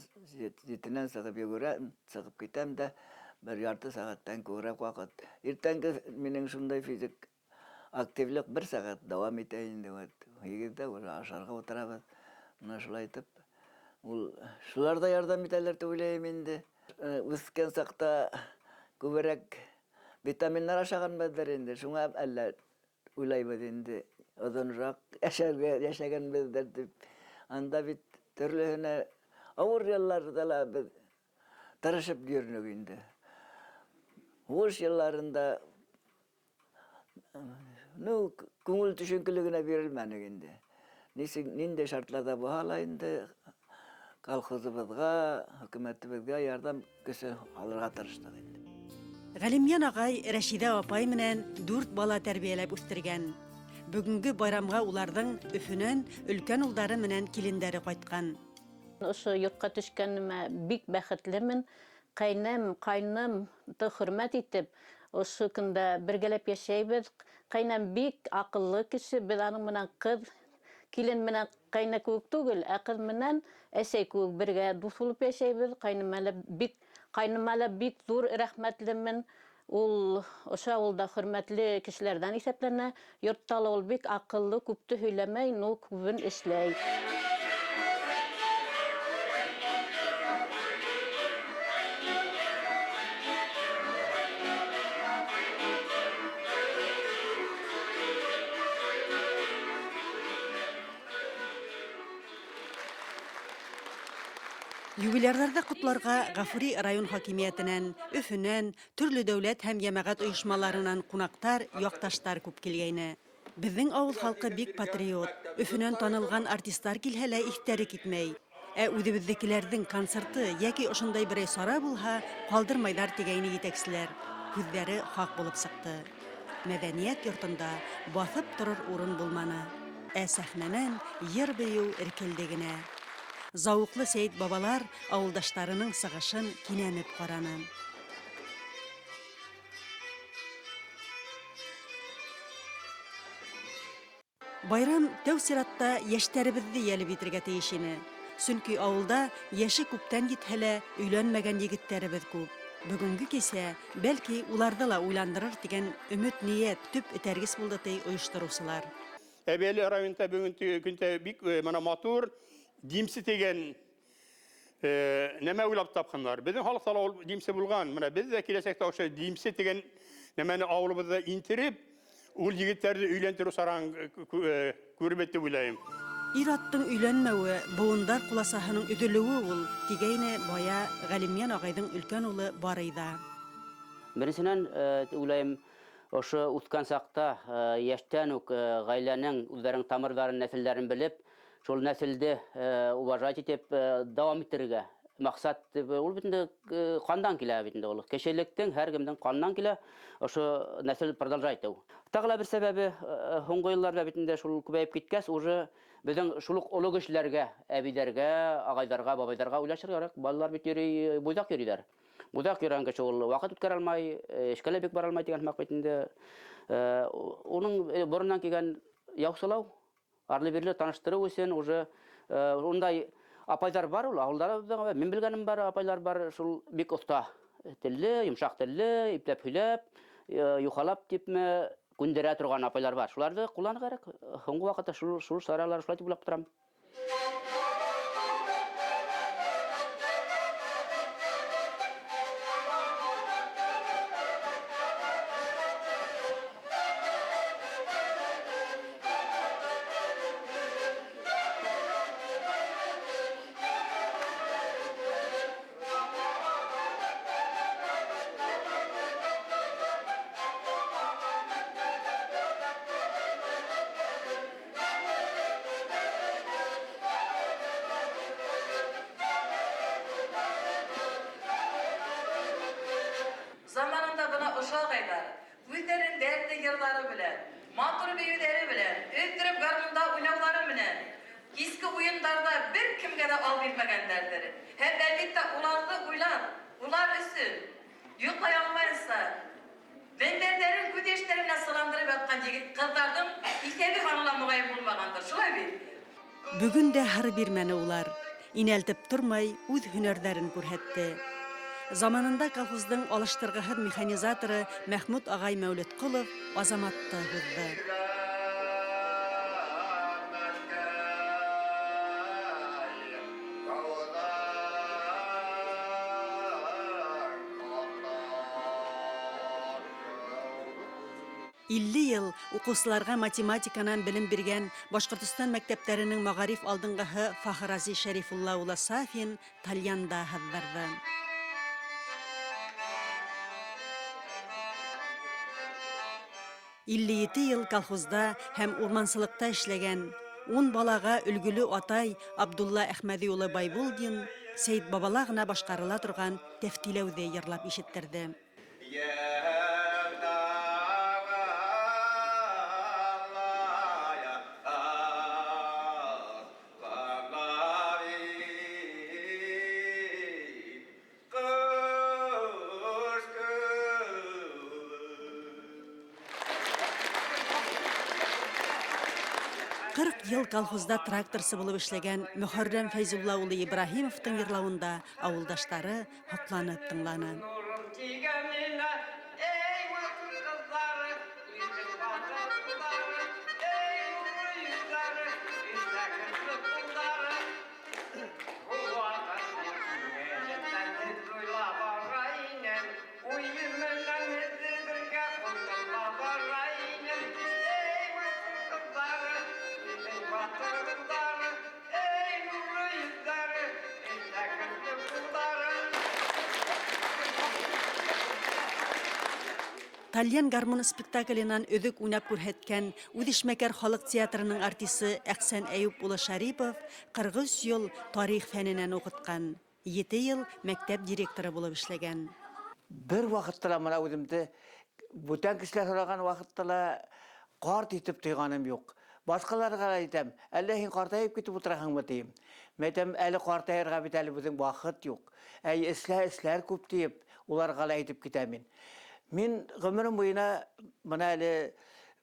O: 7-нән сығып йүгерәм, сығып китәм дә бер ярты сәғәттән күберәк ваҡыт. Иртәнге минең шундай физик активлыҡ бер сәғәт дауам итә инде. Вот 8-ҙә уже ашарға ултырабыҙ. Бына шулай итеп, ул шулар ҙа ярҙам итәләр тип уйлайым инде. Үҫкән саҡта күберәк витаминдар ашағанбыҙҙыр инде, шуңа әллә уйлайбыҙ инде, оҙонораҡ йәшәгәнбеҙҙер тип. Анда бит төрлөһөнә ауыр йылларҙа ла беҙ тырышып йөрөнөк инде. Һуғыш йылларында ну, күңел төшөнкөлөгөнә бирелмәнек инде. Нисек, ниндәй шартларҙа булһа ла инде колхозыбыҙға, хөкүмәтебеҙгә ярҙам көсө алырға тырыштыҡ инде.
I: Ғәлимйән ағай Рәшиҙә апай менән 4 бала тәрбиәләп үҫтергән. Бөгөнгө байрамға уларҙың Өфөнән өлкән улдары менән килендәре ҡайтҡан.
P: Ошо йортҡа төшкәнемә бик бәхетлемен. Ҡәйнәм, ҡайнымды хөрмәт итеп, ошо көндә бергәләп йәшәйбеҙ. Ҡәйнәм бик аҡыллы кеше, беҙ аның менән ҡыҙ, килен менән ҡәйнә кеүек түгел, ә ҡыҙ менән әсәй кеүек бергә дуҫ булып йәшәйбеҙ. Ҡайныма ла бик ҙур рәхмәтлемен. Ул ошо ауылда хөрмәтле кешеләрҙән иҫәпләнә. Йортта ла ул бик аҡыллы, күпте һөйләмәй, но күбен эшләй.
I: Юбилярҙарҙы ҡотларға Ғафури район хакимиәтенән, Өфөнән, төрлө дәүләт һәм йәмәғәт ойошмаларынан ҡунаҡтар, яҡташтар күп килгәйне. Беҙҙең ауыл халҡы бик патриот. Өфөнән танылған артистар килһә лә иҫтәре китмәй. Ә үҙебеҙҙекеләрҙең концерты йәки ошондай берәй сара булһа, ҡалдырмайҙар тигәйне етәкселәр. Һүҙҙәре хаҡ булып сыҡты. Мәҙәниәт йортонда баҫып торор урын булманы. Ә сәхнәнән йыр-бейеү эркелде генә. Зауыҡлы Сәйет бабалар ауылдаштарының сығышын кинәнеп ҡараны. Байрам тәү сиратта йәштәребеҙҙе йәлеп итергә тейеш ине. Сөнки ауылда йәше күптән етһә лә өйләнмәгән егеттәребеҙ күп. Бөгөнгө кисә бәлки уларҙы ла уйландырыр тигән өмөт-ниәт төп этәргес булды, ти ойоштороусылар.
N: Әбәле районында бөгөн көндә бик мына матур Димсе тигән Нәмә уйлап тапҡаннар. Беҙҙең халыҡта ла ул димсе булған. Менә беҙ ҙә киләсәктә ошо димсе тигән нәмәне ауылыбыҙҙа интереп, ул егеттәрҙе өйләндереү сараһын күреп дип уйлайым.
I: Ир-аттың өйләнмәүе, быуындар ҡуласаһының өҙөлөүе ул, тигәйне бая Ғәлимйән ағайҙың өлкән улы Барый ҙа.
Q: Беренсенән, уйлайым, ошо үҫкән саҡта йәштән үк ғаиләнең үҙҙәренең тамырҙарын, нәҫелдәрен белеп, шул нәҫелде уважать итеп дауам иттерергә маҡсат ул бит инде ҡандан килә бит инде ул. Кешелектең һәр кемдең ҡанынан килә ошо нәҫел продолжать итеү. Тағы ла бер сәбәбе һуңғы йылларҙа бит инде шул күбәйеп киткәс, уже беҙҙең шул уҡ оло кешеләргә, әбейҙәргә, ағайҙарға, бабайҙарға уйлашырға кәрәк. Балалар бит йөрөй, буйҙаҡ йөрөйҙәр. Буйҙаҡ йөрөгән кеше ул ваҡыт үткәрә алмай, эшкә лә бик бара алмай тигән һымаҡ бит инде. Уның бороннан килгән яусылау, арлы-бирле таныштырыу өсөн уже ундай апайҙар бар ул, ауылдарҙа мин белгәнем бар, апайлар бар, шул бик оҫта телле, йомшаҡ телле, ипләп һөйләп, юхалап типме күндерә торған апайлар бар. Шуларҙы ҡулланырға кәрәк. Һуңғы ваҡытта шул саралар шулай тип уйлап торам.
R: Заманында бына ошо ағайҙар үҙҙәренең дәртле йырҙары менән, матур бейеүҙәре менән, өҙҙөрөп гармунда уйнауҙары менән киске уйындарҙа бер кемгә лә ал бирмәгәндәрҙер. Һәм әлбиттә уларҙы уйлап, улар өсөн йоҡлай алмайынса, мендәрҙәрен күҙ йәштәре менән сыландырып ятҡан егет ҡыҙҙарҙың иҫәбе һаны ла моғайын булмағандыр. Шулай бит?
I: Бөгөн дә һыр бирмәне улар. Инәлтеп тормай үҙ һөнәрҙәрен күрһәтте. Заманында колхоздың алыштырғыһыҙ механизаторы Мәхмүт ағай Мәүлетҡолов Азаматты һуҙҙы. 50 йыл уҡыусыларға математиканан белем биргән Башҡортостан мәктәптәренең мәғариф алдынғыһы Фахрази Шәрифулла улы Сафин тальянда һыҙҙырҙы. 57 йыл колхозда һәм урмансылыҡта эшләгән 10 балаға өлгөлө атай Абдулла Әхмәҙи улы Байбулдин Сәйет бабала ғына башҡарыла торған тәфтиләүҙе йырлап ишеттерҙе. Йыл колхозда тракторсы булып эшләгән Мөхәррәм Фәйзулла улы Ибраһимовтың йырлауында ауылдаштары һоҡланып тыңланы. Тальян гармун спектаклынан өҙөк уйнап күрһәткән үҙешмәкәр халыҡ театрының артисы Әхсән Әйүп улы Шарипов 43 йыл тарих фәненән уҡытҡан, 7 йыл мәктәп директоры булып эшләгән.
S: Бер ваҡытта ла мына үҙемде бүтән кешеләр һораған ваҡытта ла ҡарт итеп тойғаным юҡ. Башҡаларға ла әйтәм, әллә һин ҡартайып китеп ултыраһыңмы тием. Мин әйтәм, әле ҡартайырға бит әле беҙҙең ваҡыт юҡ. Әй, эшләр күп тиеп, уларға ла әйтеп китәм мин. Мин ғүмерем буйына бына әле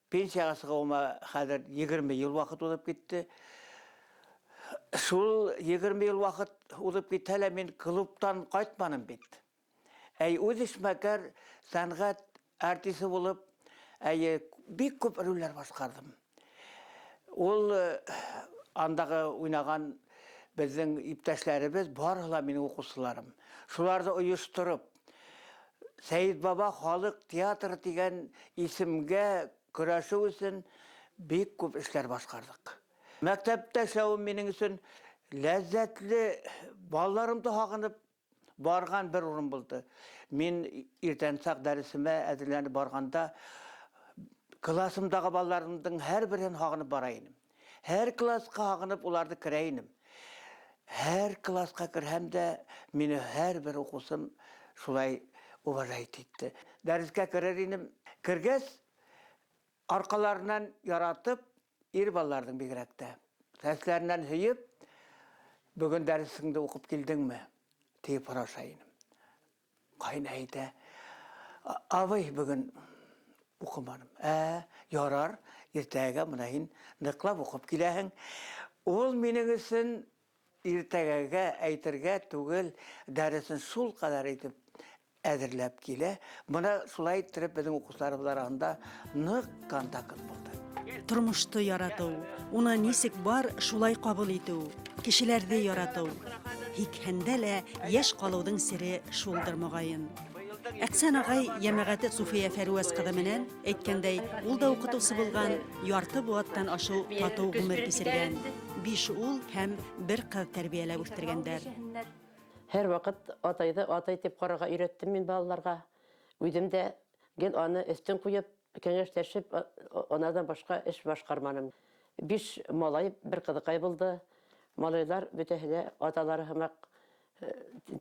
S: пенсияға сығыуыма хәҙер 20 йыл ваҡыт уҙып китте. Шул 20 йыл ваҡыт уҙып китһә лә мин клубтан ҡайтманым бит. Әй, үҙ эшмәкәр сәнғәт артисы булып, әй, бик күп ролдәр башҡарҙым. Ул андағы уйнаған Беҙҙең иптәшләребеҙ барыһы ла минең уҡыусыларым. Шуларҙы ойоштороп, Сәйет баба халыҡ театры тигән исемгә көрәшеү өсөн бик күп эшләр башҡарҙыҡ. Мәктәптә эшләүем минең өсөн ләззәтле, балаларымды һағынып барған бер урын булды. Мин иртәнсаҡ дәресемә әҙерләнеп барғанда классымдағы балаларымдың һәр береһен һағынып бара инем. Һәр классҡа һағынып уларҙы керә инем. Һәр классҡа керһәм дә, мине һәр бер уҡыусым шулай уважать итте. Дәрескә керер инем. Кергәс, арҡаларынан яратып, ир балаларҙың бигерәк тә, сәсләренән һөйөп, бөгөн дәресеңде уҡып килдеңме? тип һораша инем. Ҡайны әйтә, абый, бөгөн уҡыманым. Ә, ярар, иртәгә бына һин ныҡлап уҡып киләһең. Ул минең өсөн иртәгәгә әйтергә түгел, дәресен шул ҡәҙәр итеп әҙерләп килә. Бына шулай иттереп беҙҙең уҡыусыларыбыҙ араһында ныҡ контакт булды.
I: Тормошто яратыу, уны нисек бар, шулай ҡабул итеү, кешеләрҙе яратыу. Һикһәндә лә йәш ҡалыуҙың сере шулдыр, мөғайын. Әхсән ағай йәмәғәте Суфия Фәрүәз ҡыҙы менән, әйткәндәй, ул да укытыусы булган, ярты быуаттан ашыу татыу ғүмер кисергән. Биш ул һәм бер ҡыҙ тәрбиәләп үҫтергәндәр.
T: Һәрваҡыт атайҙы атай тип ҡарарға өйрәттем мин балаларға. Үҙем дә гел аны өҫтөн ҡуйып, кәңәшләшеп, анарҙан башҡа эш башҡарманым. Биш малай, бер ҡыҙыҡай булды. Малайлар бөтәһе лә аталары һымаҡ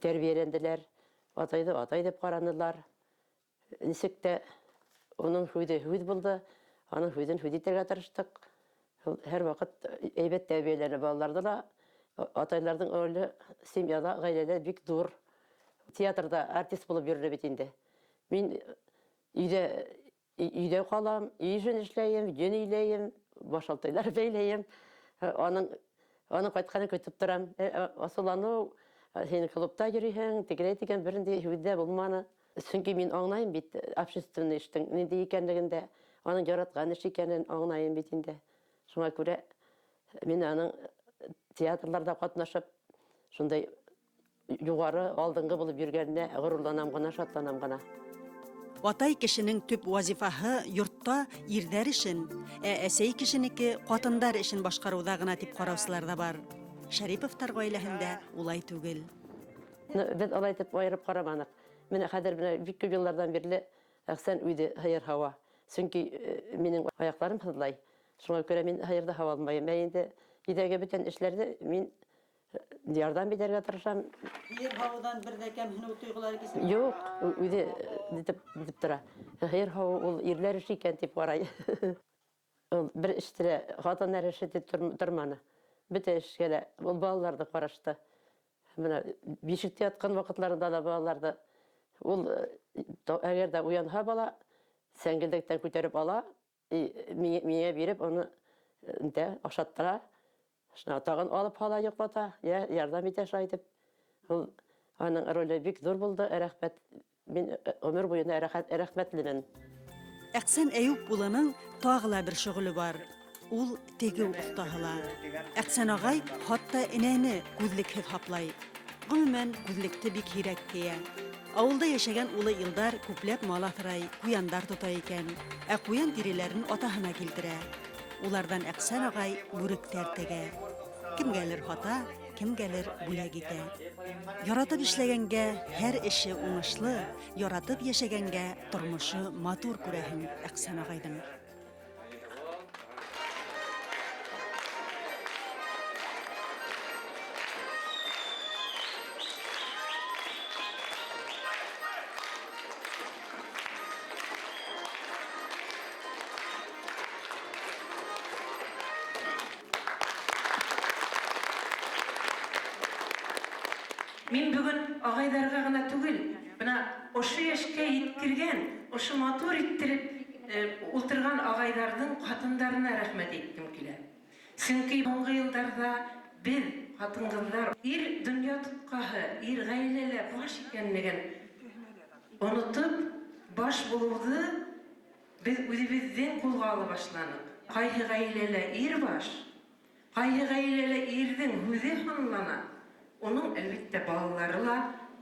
T: тәрбиәләнделәр. Атайҙы атай тип ҡаранылар. Нисек тә уның һүҙе һүҙ булды, аның һүҙен һүҙ итергә тырыштыҡ. Һәр ваҡыт әйбәт тәрбиәләне балаларҙы ла. Атайларҙың роле семьяла, ғаиләлә бик ҙур. Театрҙа артист булып йөрөнө бит инде. Мин өйҙә өйҙә ҡалам, өй эшен эшләйем, йөн иләйем, башалтайлар бәйләйем. Аның аның ҡайтҡанын көтөп торам. Асыуланыу, һин клубта йөрөйһөң, тегеләй тигән бернинди һүҙ ҙә булманы. Сөнки мин аңлайым бит общественный эштең ниндәй икәнлеген дә, аның яратҡан эш икәнен аңлайым бит инде. Шуңа күрә мин аның театрларда катнашып, шундай югары, алдынгы булып йөргәненә горурланам гына, шатланам гына.
I: Атай кешенең төп вазифаһы йортта ирҙәр эшен, ә әсәй кешенеке ҡатындар эшен башҡарыуҙа ғына тип ҡараусылар ҙа бар. Шәриповтар ғаиләһендә улай түгел.
T: Беҙ алай итеп айырып ҡараманыҡ. Менә хәҙер менә бик күп йылларҙан бирле Әхсән үҙе һыйыр һауа. Сөнки минең аяҡларым һыҙлай. Шуңа күрә мин һыйырҙы һауа алмайым. Ә инде өйҙәге бөтөн эшләрҙе мин ярҙам итәргә тырышам.
I: Һыйыр һауыуҙан бер ҙә кәмһенеү тойғолары кисермәй?
T: Юҡ, үҙе итеп, итеп тора. Һыйыр һауыу ул ирләр эше икән тип ҡарай. Ул бер эште лә ҡатыннар эше тип торманы. Бөтә эшкә лә ул балаларҙы ҡарашты. Менә бишектә ятҡан ваҡытларында ла балаларҙы ул әгәр ҙә уянһа бала, сәңгелдәктән күтәреп ала, миңә биреп уны нитә, ашаттыра. Шуна тағын алып һала йоҡлата, йә ярҙам итә шулай итеп. Ул аның роле бик ҙур булды, рәхмәт. Мин гомер буена рәхмәтлемен.
I: Әхсән Әюп улының тағы ла бер шөгыле бар. Ул тегеү оҫтаһы ла. Әхсән ағай хатта энәне күҙлекһеҙ һаплай. Гомумән, күҙлекте бик һирәк кейә. Авылда яшәгән улы Илдар күпләп мал аҫрай, куяндар тота икән. Ә куян тиреләрен атаһына килтерә. Уларҙан Әхсән ағай бүректәр тегә. Кемгәлер һата, кемгәлер бүләк итә. Яратып эшләгәнгә һәр эше уңышлы, яратып яшәгәнгә тормышы матур күрәһең Әхсән ағайҙың.
M: Мин бүген агайларга гына түгел, менә ошо яшькә еткергән, ошо матур иттереп ултырган агайларның хатыннарына рәхмәт әйткем килә. Чөнки соңгы елларда без, хатын-кызлар, ир дөнья тоткаһы, ир гаиләлә баш икәнлеген онытып, баш булуды без үзебездән кулга ала башланык. Кайсы гаиләлә ир баш,
U: Ҡайһы ғаиләлә ирҙең һүҙе һанлана, уның, әлбиттә, балалары ла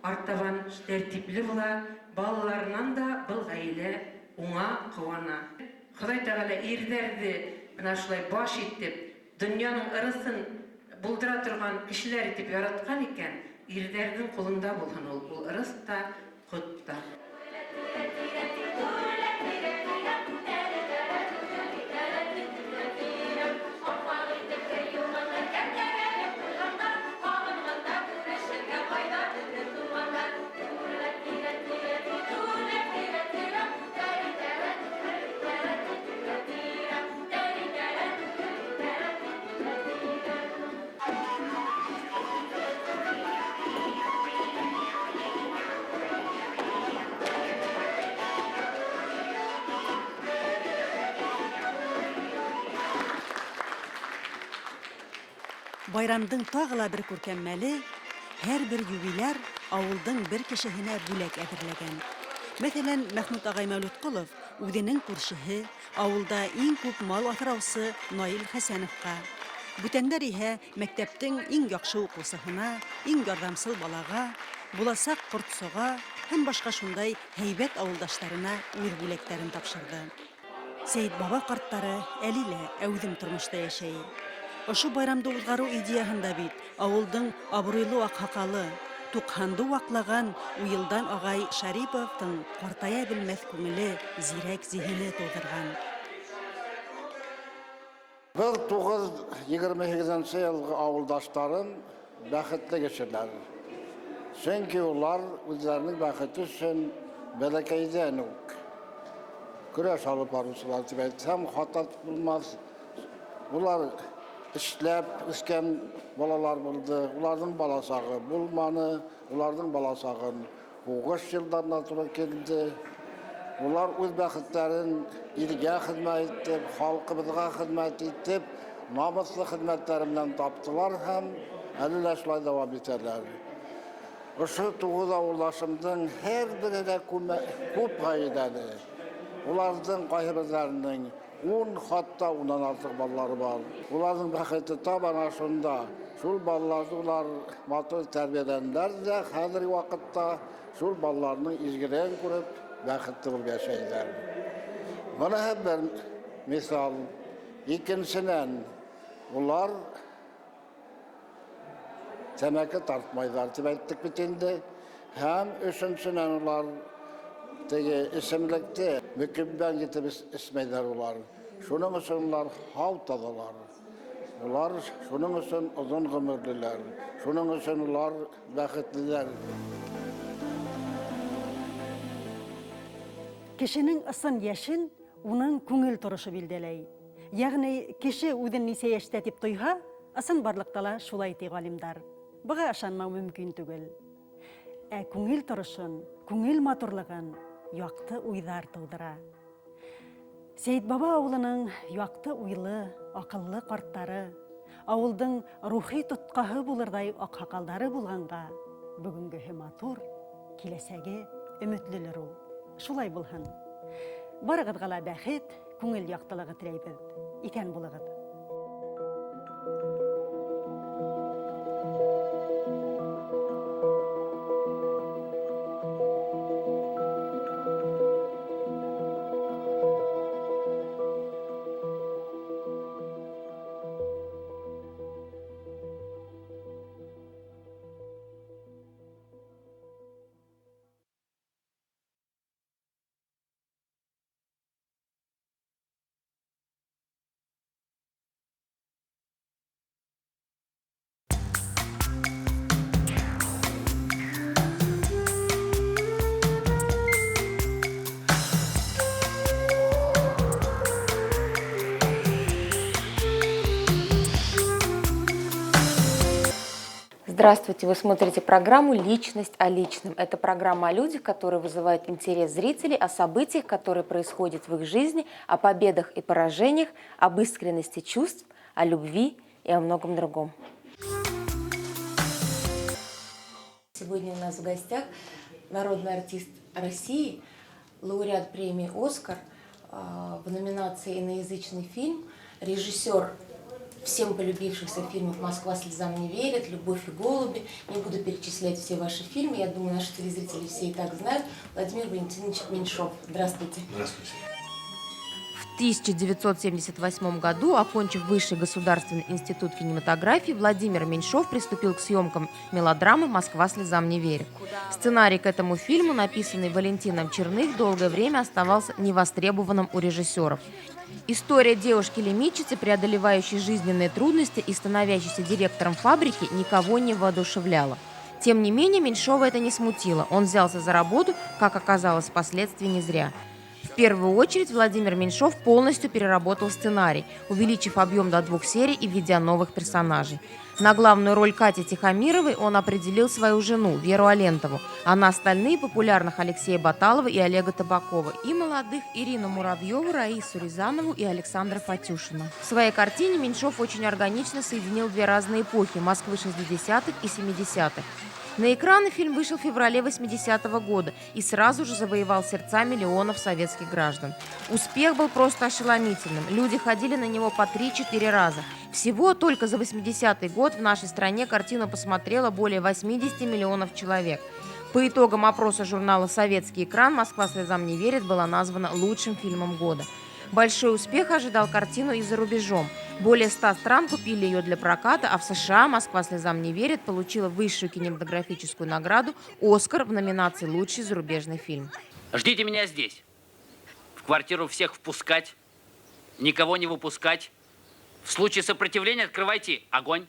U: артабан тәртипле була, балаларынан да был ғаилә уңа, ҡыуана. Хоҙай Тәғәлә ирҙәрҙе бына шулай баш итеп, донъяның ырыҫын булдыра торған кешеләр итеп яратҡан икән, ирҙәрҙең ҡулында булһын ул, ул ырыҫ та, ҡот та.
I: Байрамдың тағы ла бер күркәм мәле, һәр бер юбиляр ауылдың бер кешеһенә бүләк әҙерләгән. Мәҫәлән, Мәхмүт ағай Мәүлүтҡолов үҙенең күршеһе, ауылда иң күп мал аҫраусы Наил Хәсәновҡа. Бүтәндәр иһә мәктәптең иң яҡшы уҡыусыһына, иң ярҙамсыл балаға, буласаҡ ҡортсоға һәм башҡа шундай һәйбәт ауылдаштарына үҙ бүләктәрен тапшырҙы. Сәйет баба ҡарттары әле лә әүҙем тормошта йәшәй. Ошо байрамды уҙғарыу идеяһын да бит ауылдың абруйлы аҡһаҡалы, туҡһанды ваҡлаған Уйылдан ағай Шариповтың ҡартая белмәҫ күңеле, зирәк зиһене тыуҙырған.
V: Был туғыҙ егерме һигеҙенсе йылғы ауылдаштарым бәхетле кешеләр. Сөнки улар үҙҙәренең бәхете өсөн бәләкәйҙән үк көрәш алып барыусылар тип әйтһәм, хата булмаҫ. Улар эшләп үҫкән балалар булды, уларҙың баласағы булманы, уларҙың баласағын һуғыш йылдарына тура килде. Улар үҙ бәхеттәрен илгә хеҙмәт итеп, халҡыбыҙға хеҙмәт итеп, намыҫлы хеҙмәттәре менән таптылар һәм әле лә шулай дауам итәләр. Ошо туғыҙ ауылдашымдың һәр береһе лә күп ғаиләле. Уларҙың ҡайһы берҙәренең ун, хатта унан артыҡ балалары бар. Уларҙың бәхете тап ана шунда. Шул балаларҙы улар матур тәрбиәләнеләр ҙә, хәҙерге ваҡытта шул балаларының изгелеген күреп, бәхетле булып йәшәйҙәр. Быныһы бер миҫал. Икенсенән, улар тәмәке тартмайҙар тип әйттек бит инде. Һәм өсөнсөнән, улар теге эсемлекте мөкиббән итеп эсмәйҙәр улар. Шуның өсөн улар һау таҙалар. Улар шуның өсөн оҙон ғүмерлеләр. Шуның өсөн улар бәхетлеләр.
I: Кешенең ысын йәшен уның күңел торошо билдәләй. Йәғни кеше үҙен нисә йәштә тип тойһа, ысын барлыҡта ла шулай ти ғалимдар. Быға ышанмау мөмкин түгел. Ә күңел торошон, күңел матурлығын яҡты уйҙар тыуҙыра. Сәйет баба ауылының яҡты уйлы, аҡыллы ҡарттары, ауылдың рухи тотҡаһы булырҙай аҡһаҡалдары булғанға, бөгөнгөһө матур, киләсәге өмөтлөлөр ул. Шулай булһын. Барығыҙға ла бәхет, күңел яҡтылығы теләйбеҙ. Иҫән булығыҙ.
E: Здравствуйте! Вы смотрите программу «Личность о личном». Это программа о людях, которые вызывают интерес зрителей, о событиях, которые происходят в их жизни, о победах и поражениях, об искренности чувств, о любви и о многом другом. Сегодня у нас в гостях народный артист России, лауреат премии «Оскар» в номинации «Иноязычный фильм», режиссер всем полюбившихся фильмов «Москва слезам не верит», «Любовь и голуби». Не буду перечислять все ваши фильмы, я думаю, наши телезрители все и так знают. Владимир Валентинович Меньшов. Здравствуйте.
B: Здравствуйте.
E: В 1978 году, окончив Высший государственный институт кинематографии, Владимир Меньшов приступил к съемкам мелодрамы «Москва слезам не верит». Сценарий к этому фильму, написанный Валентином Черных, долгое время оставался невостребованным у режиссеров. История девушки-лимитчицы, преодолевающей жизненные трудности и становящейся директором фабрики, никого не воодушевляла. Тем не менее, Меньшова это не смутило. Он взялся за работу, как оказалось, впоследствии не зря. В первую очередь Владимир Меньшов полностью переработал сценарий, увеличив объем до 2 серий и введя новых персонажей. На главную роль Кати Тихомировой он определил свою жену Веру Алентову, а на остальные популярных Алексея Баталова и Олега Табакова и молодых Ирину Муравьеву, Раису Рязанову и Александра Фатюшина. В своей картине Меньшов очень органично соединил две разные эпохи – Москвы 60-х и 70-х. На экраны фильм вышел в феврале 80-го года и сразу же завоевал сердца миллионов советских граждан. Успех был просто ошеломительным. Люди ходили на него по 3-4 раза. Всего только за 80-й год в нашей стране картину посмотрело более 80 миллионов человек. По итогам опроса журнала «Советский экран» «Москва слезам не верит» была названа лучшим фильмом года. Большой успех ожидал картину и за рубежом. Более 100 стран купили ее для проката, а в США «Москва слезам не верит» получила высшую кинематографическую награду «Оскар» в номинации «Лучший зарубежный фильм».
C: Ждите меня здесь. В квартиру всех впускать, никого не выпускать. В случае сопротивления открывайте огонь.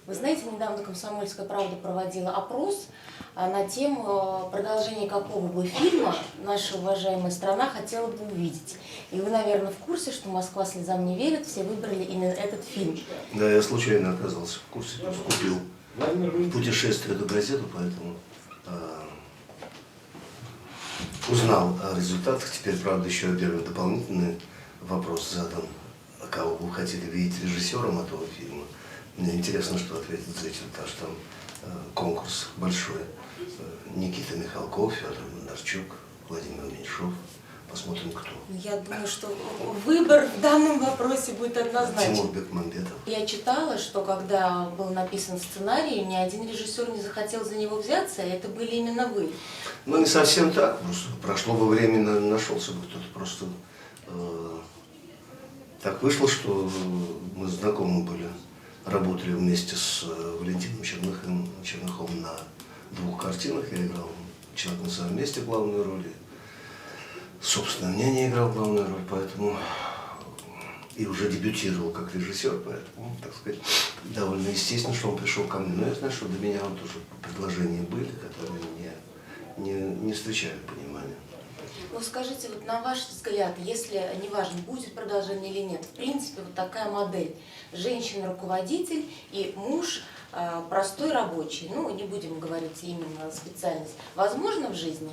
E: Вы знаете, недавно «Комсомольская правда» проводила опрос на тему продолжения какого бы фильма наша уважаемая страна хотела бы увидеть. И вы, наверное, в курсе, что «Москва слезам не верит», все выбрали именно этот фильм.
B: Да, я случайно оказался в курсе, просто купил в путешествии эту газету, поэтому узнал о результатах. Теперь, правда, еще первый дополнительный вопрос задан, кого бы вы хотели видеть режиссером этого фильма. Мне интересно, что ответит зритель, потому что там конкурс большой. Никита Михалков, Федор Бондарчук, Владимир Меньшов. Посмотрим, кто.
E: Я думаю, что выбор в данном вопросе будет однозначен.
B: Тимур Бекмамбетов.
E: Я читала, что когда был написан сценарий, ни один режиссер не захотел за него взяться, и это были именно вы.
B: Ну, не совсем так. Просто прошло бы время, нашелся бы кто-то. Просто так вышло, что мы знакомы были. Работали вместе с Валентином Черныхом на 2 картинах. Я играл «Человек на своем месте» главную роль. Собственно, мне не играл главную роль, поэтому и уже дебютировал как режиссер, поэтому, так сказать, довольно естественно, что он пришел ко мне. Но я знаю, что до меня вот уже предложения были, которые не встречали понимания.
E: Ну, скажите, вот на ваш взгляд, если, неважно, будет продолжение или нет, в принципе, вот такая модель. Женщина-руководитель и муж простой рабочий, ну, не будем говорить именно специальность, возможно в жизни?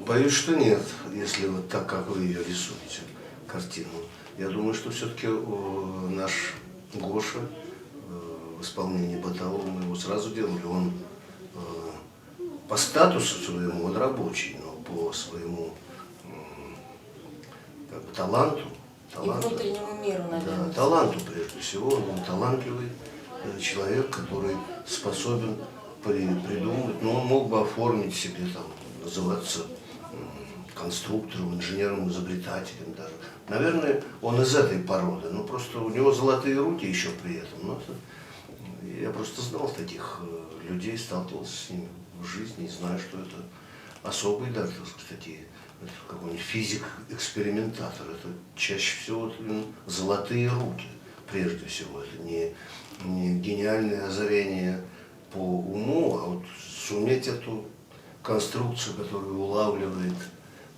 B: Боюсь, что нет, если вот так, как вы ее рисуете, картину. Я думаю, что все-таки наш Гоша в исполнении Баталова, мы его сразу делали, он по статусу своему он рабочий, но по своему как бы, таланту,
E: и внутреннему миру, наверное.
B: Да, таланту прежде всего. Он талантливый человек, который способен придумать, но он мог бы оформить себе, там, называться конструктором, инженером, изобретателем даже. Наверное, он из этой породы, но просто у него золотые руки еще при этом. Но это, я просто знал таких людей, сталкивался с ними в жизни и знаю, что это особый дар, так сказать, какой-нибудь физик-экспериментатор. Это чаще всего золотые руки, прежде всего. Это не гениальное озарение по уму, а вот суметь эту конструкцию, которая улавливает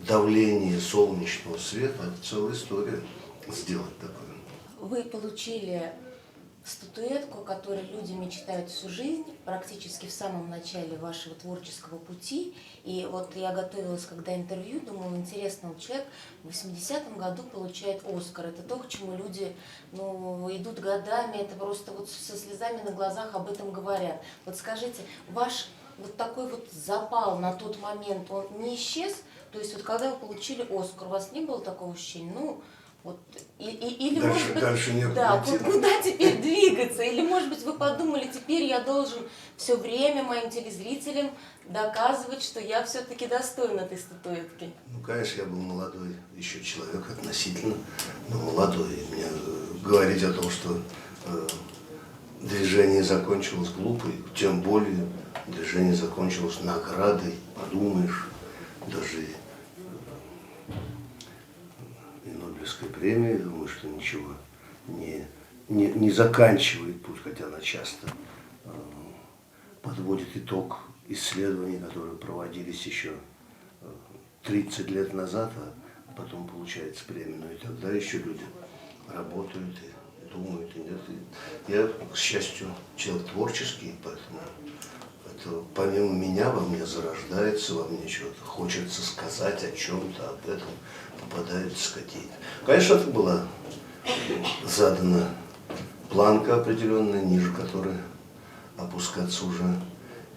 B: давление солнечного света, это целая история сделать такое.
E: Вы получили статуэтку, о которой люди мечтают всю жизнь, практически в самом начале вашего творческого пути. И вот я готовилась, когда интервью, думала, интересно, вот человек в 80-м году получает Оскар. Это то, к чему люди, ну, идут годами, это просто вот со слезами на глазах об этом говорят. Вот скажите, ваш вот такой вот запал на тот момент, он не исчез
D: То есть вот когда вы получили Оскар, у вас не было такого ощущения, ну, вот, или,
B: Дальше,
D: может быть,
B: дальше некуда
D: да,
B: идти.
D: куда теперь двигаться? Или, может быть, вы подумали, теперь я должен все время моим телезрителям доказывать, что я все-таки достоин этой статуэтки?
B: Ну, конечно, я был молодой еще человек относительно, но молодой. И мне говорить о том, что движение закончилось глупо, и тем более движение закончилось наградой, подумаешь, даже и Нобелевская премия, я думаю, что ничего не заканчивает путь, хотя она часто подводит итог исследований, которые проводились еще 30 лет назад, а потом получается премия. Но и тогда еще люди работают и думают. И нет. И я, к счастью, человек творческий, поэтому это помимо меня во мне зарождается, во мне чего-то хочется сказать о чем-то, об этом попадаются какие-то. Конечно, это была задана планка определенная, ниже которой опускаться уже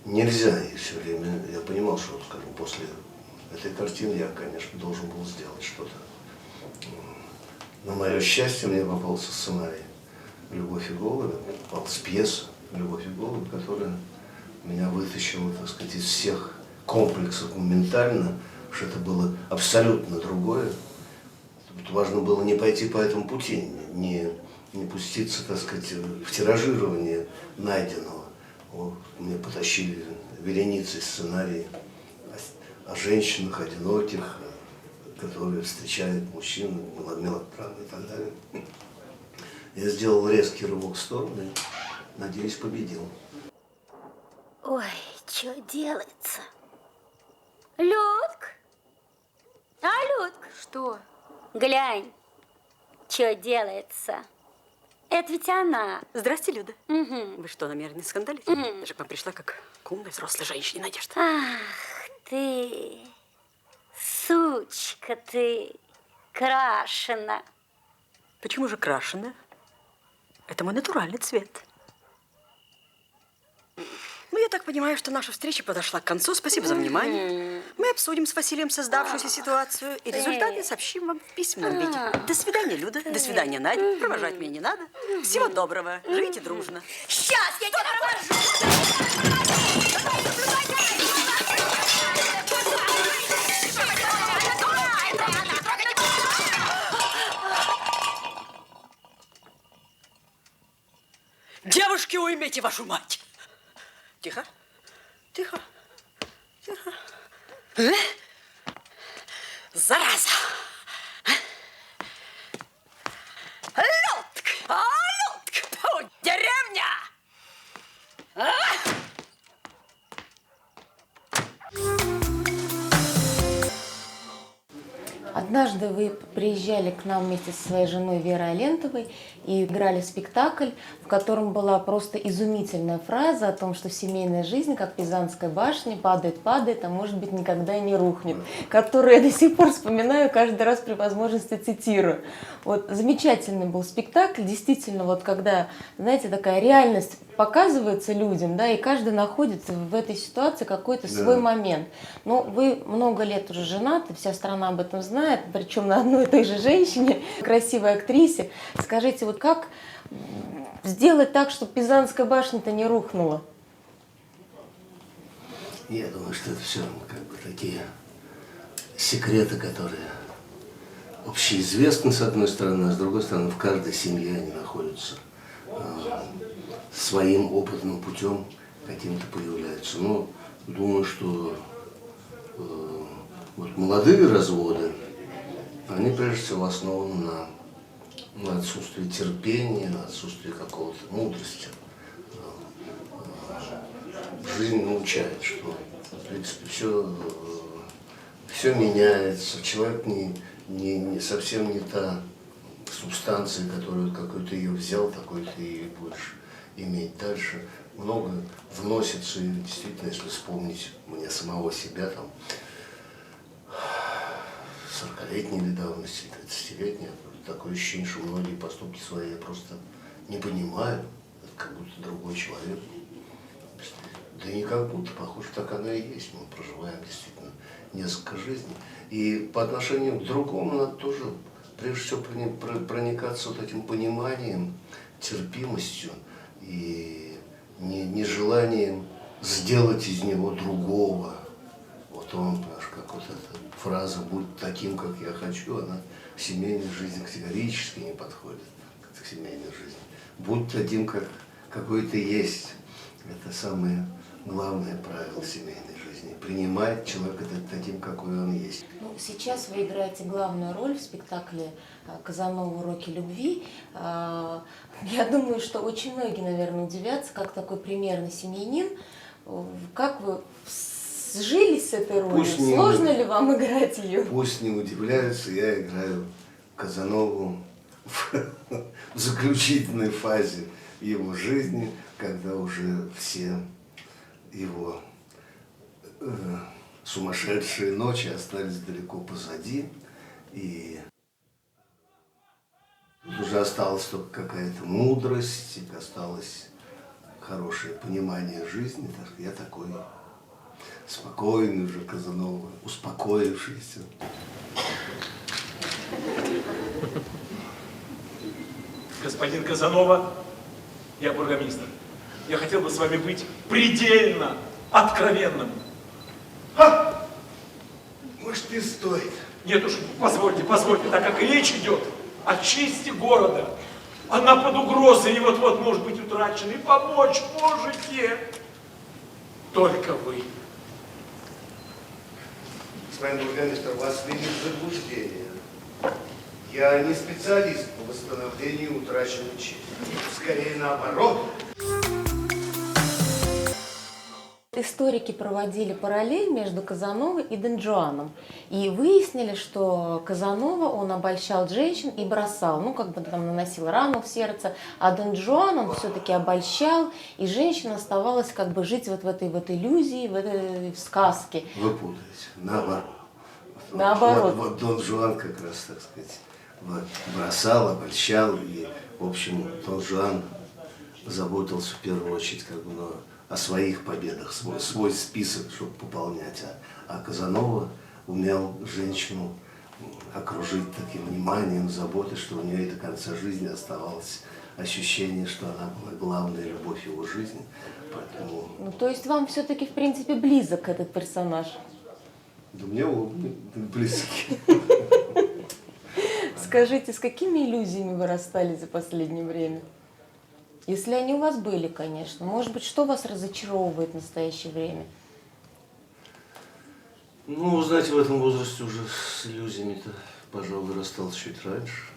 B: нельзя. И все время я понимал, что, скажем, после этой картины я, конечно, должен был сделать что-то. На мое счастье, мне попался сценарий «Любовь и голуби», попалась пьеса «Любовь и голуби», которая меня вытащила, так сказать, из всех комплексов моментально, потому что это было абсолютно другое. Тут важно было не пойти по этому пути, не пуститься, так сказать, в тиражирование найденного. Вот, мне потащили вереницы сценарий о женщинах одиноких, которые встречают мужчин, мелодрамы и так далее. Я сделал резкий рывок в сторону и, надеюсь, победил.
F: Ой, чё делается? Людк? А, Людк?
G: Что?
F: Глянь, чё делается. Это ведь она.
W: Здрасте, Люда.
F: Угу.
W: Вы что, намерены скандалить?
F: Мгм.
W: Я же к вам пришла как к умной взрослой женщине, Надежда.
F: Ах ты, сучка ты, крашена.
W: Почему же крашена? Это мой натуральный цвет. Ну, я так понимаю, что наша встреча подошла к концу. Спасибо за внимание. Мы обсудим с Василием создавшуюся ситуацию и результаты сообщим вам в письменном виде. До свидания, Люда. До свидания, Надя. Провожать меня не надо. Всего доброго. Живите дружно.
F: Сейчас я тебя провожу!
W: Девушки, уймите вашу мать! Тихо, тихо, тихо. Э? Зараза! Лётк! А, Лётк! Фу, деревня! А?
D: Однажды вы приезжали к нам вместе со своей женой Верой Алентовой и играли спектакль, в котором была просто изумительная фраза о том, что семейная жизнь, как Пизанская башня, падает, падает, а может быть никогда и не рухнет, которую я до сих пор вспоминаю, каждый раз при возможности цитирую. Вот замечательный был спектакль, действительно, вот когда, знаете, такая реальность показывается людям, да, и каждый находит в этой ситуации какой-то свой момент. Но вы много лет уже женаты, вся страна об этом знает, причем на одной и той же женщине, красивой актрисе. Скажите, вот как сделать так, чтобы Пизанская башня-то не рухнула?
B: Я думаю, что это все такие секреты, которые общеизвестны, с одной стороны, а с другой стороны, в каждой семье они находятся. Своим опытным путем каким-то появляются. Но думаю, что вот молодые разводы, они прежде всего основаны на отсутствии терпения, на отсутствии какого-то мудрости. Жизнь научает, что, в принципе, все меняется. Человек совсем не та субстанция, которую какой ты ее взял, такой ты ее и будешь иметь дальше. Много вносится, и действительно, если вспомнить мне самого себя, 40-летней или давности, 30-летней, такое ощущение, что многие поступки свои я просто не понимаю. Это как будто другой человек, Да не как будто, похоже, так оно и есть. Мы проживаем действительно несколько жизней. И по отношению к другому надо тоже, прежде всего, проникаться вот этим пониманием, терпимостью и нежеланием сделать из него другого. Вот он, понимаешь, как вот эта фраза «будь таким, как я хочу», она в семейной жизни категорически не подходит к семейной жизни. Будь таким, какой ты есть. Это самое главное правило семейной жизни. Принимать человека таким, какой он есть.
D: Ну, сейчас вы играете главную роль в спектакле «Казанова. Уроки любви». Я думаю, что очень многие, наверное, удивятся, как такой примерный семьянин. Как вы сжились с этой ролью? Сложно ли вам играть ее?
B: Пусть не удивляются, я играю Казанову в заключительной фазе его жизни, когда уже все его сумасшедшие ночи остались далеко позади, и тут уже осталась только какая-то мудрость, осталось хорошее понимание жизни. Так что я такой спокойный уже Казанова, успокоившийся.
A: Господин Казанова, я бургомистр. Я хотел бы с вами быть предельно откровенным.
B: Ха! Может, и стоит.
A: Нет уж, позвольте, позвольте, так как речь идет о чести города. Она под угрозой и вот-вот может быть утрачена. И помочь можете только вы.
B: Господин бургомистр, вас ввели в заблуждение. Я не специалист по восстановлению утраченной чести. Скорее наоборот.
D: Историки проводили параллель между Казановой и Дон Жуаном. И выяснили, что Казанова он обольщал женщин и бросал, ну как бы там наносил рану в сердце, а Дон Жуан он все-таки обольщал, и женщина оставалась как бы жить вот в этой вот иллюзии, в этой в сказке.
B: Вы путаете, наоборот.
D: Наоборот.
B: Вот Дон Жуан как раз, так сказать, бросал, обольщал, и, в общем, Дон Жуан заботился в первую очередь как бы, о своих победах, свой список, чтобы пополнять. А Казанова умел женщину окружить таким вниманием, заботой, что у нее и до конца жизни оставалось ощущение, что она была главной любовь его жизни. Поэтому...
D: Ну, то есть вам все-таки, в принципе, близок этот персонаж?
B: Да мне он близки.
D: Скажите, с какими иллюзиями вы расстались за последнее время? Если они у вас были, конечно. Может быть, что вас разочаровывает в настоящее время?
B: Ну, знаете, в этом возрасте уже с иллюзиями-то, пожалуй, расстался чуть раньше.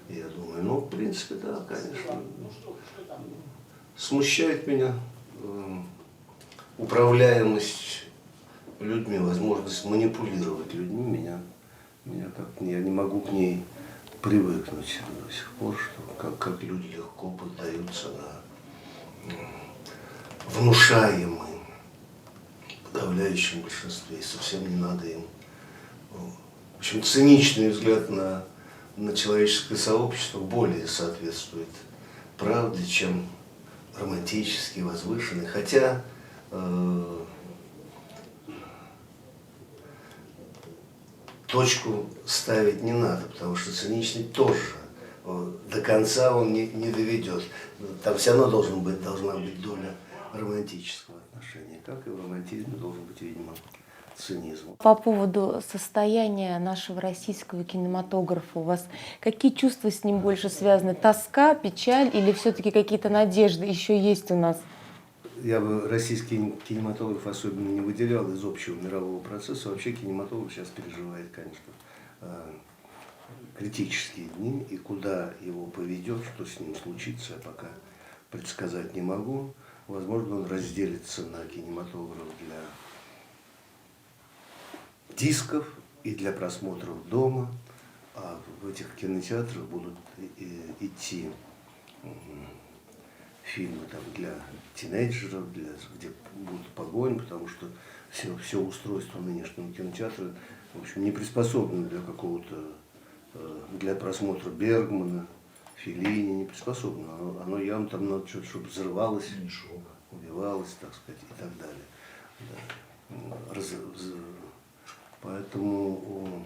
B: Я думаю, ну, в принципе, да, конечно. Смущает меня управляемость людьми, возможность манипулировать людьми. Меня как-то, я не могу к ней привыкнуть до сих пор, что как люди легко поддаются на внушаемые в подавляющем большинстве, и совсем не надо им. В общем, циничный взгляд на человеческое сообщество более соответствует правде, чем романтический, возвышенный. Хотя точку ставить не надо, потому что циничный тоже до конца он не доведет. Там все равно должна быть доля романтического отношения, как и в романтизме должен быть, видимо, цинизм.
D: По поводу состояния нашего российского кинематографа, у вас какие чувства с ним больше связаны? Тоска, печаль или все-таки какие-то надежды еще есть у нас?
B: Я бы российский кинематограф особенно не выделял из общего мирового процесса. Вообще кинематограф сейчас переживает, конечно, критические дни. И куда его поведет, что с ним случится, я пока предсказать не могу. Возможно, он разделится на кинематограф для дисков и для просмотров дома. А в этих кинотеатрах будут идти фильмы там для тинейджеров, где будут погони, потому что все устройство нынешнего кинотеатра, в общем, не приспособлено для какого-то, для просмотра Бергмана, Феллини, не приспособлено. Оно явно там надо что-то, чтобы взрывалось.
H: Меньшова.
B: убивалась, так сказать, и так далее. Да. Поэтому,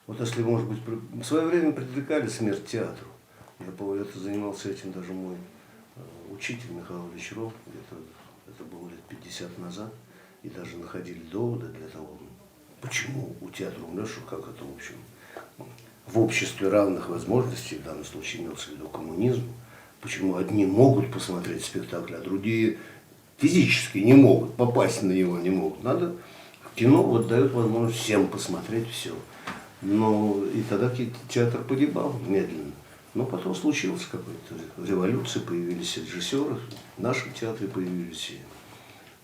B: вот если, может быть, в свое время предрекали смерть театру. Я помню, это занимался этим даже мой учитель Михаил Ильич Ром, где-то это было лет 50 назад, и даже находили доводы для того, почему у театра умрешь, как это, в общем, в обществе равных возможностей, в данном случае имелся в виду коммунизм, почему одни могут посмотреть спектакль, а другие физически не могут, попасть на него не могут. Надо, кино вот дает возможность всем посмотреть все. Но и тогда театр погибал медленно. Но потом случилась какая-то революция, появились режиссеры, в нашем театре появились,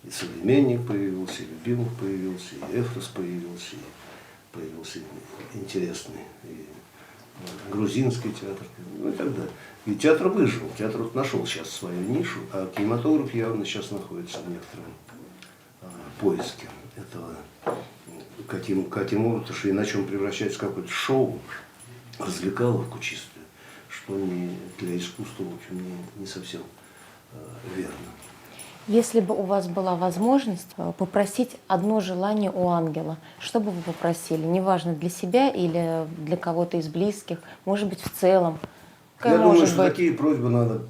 B: и «Современник» появился, и «Любимов» появился, и «Эфрос» появился, и появился интересный и грузинский театр, ну и так далее. И театр выжил, театр вот нашел сейчас свою нишу, а кинематограф явно сейчас находится в некотором поиске этого, каким образом, потому что иначе он превращается в какое-то шоу, развлекаловку чистую, что не для искусства, в общем, не совсем верно.
D: Если бы у вас была возможность попросить одно желание у ангела, что бы вы попросили? Неважно, для себя или для кого-то из близких, может быть, в целом. Какая
B: Я думаю,
D: может
B: что
D: быть?
B: Такие просьбы надо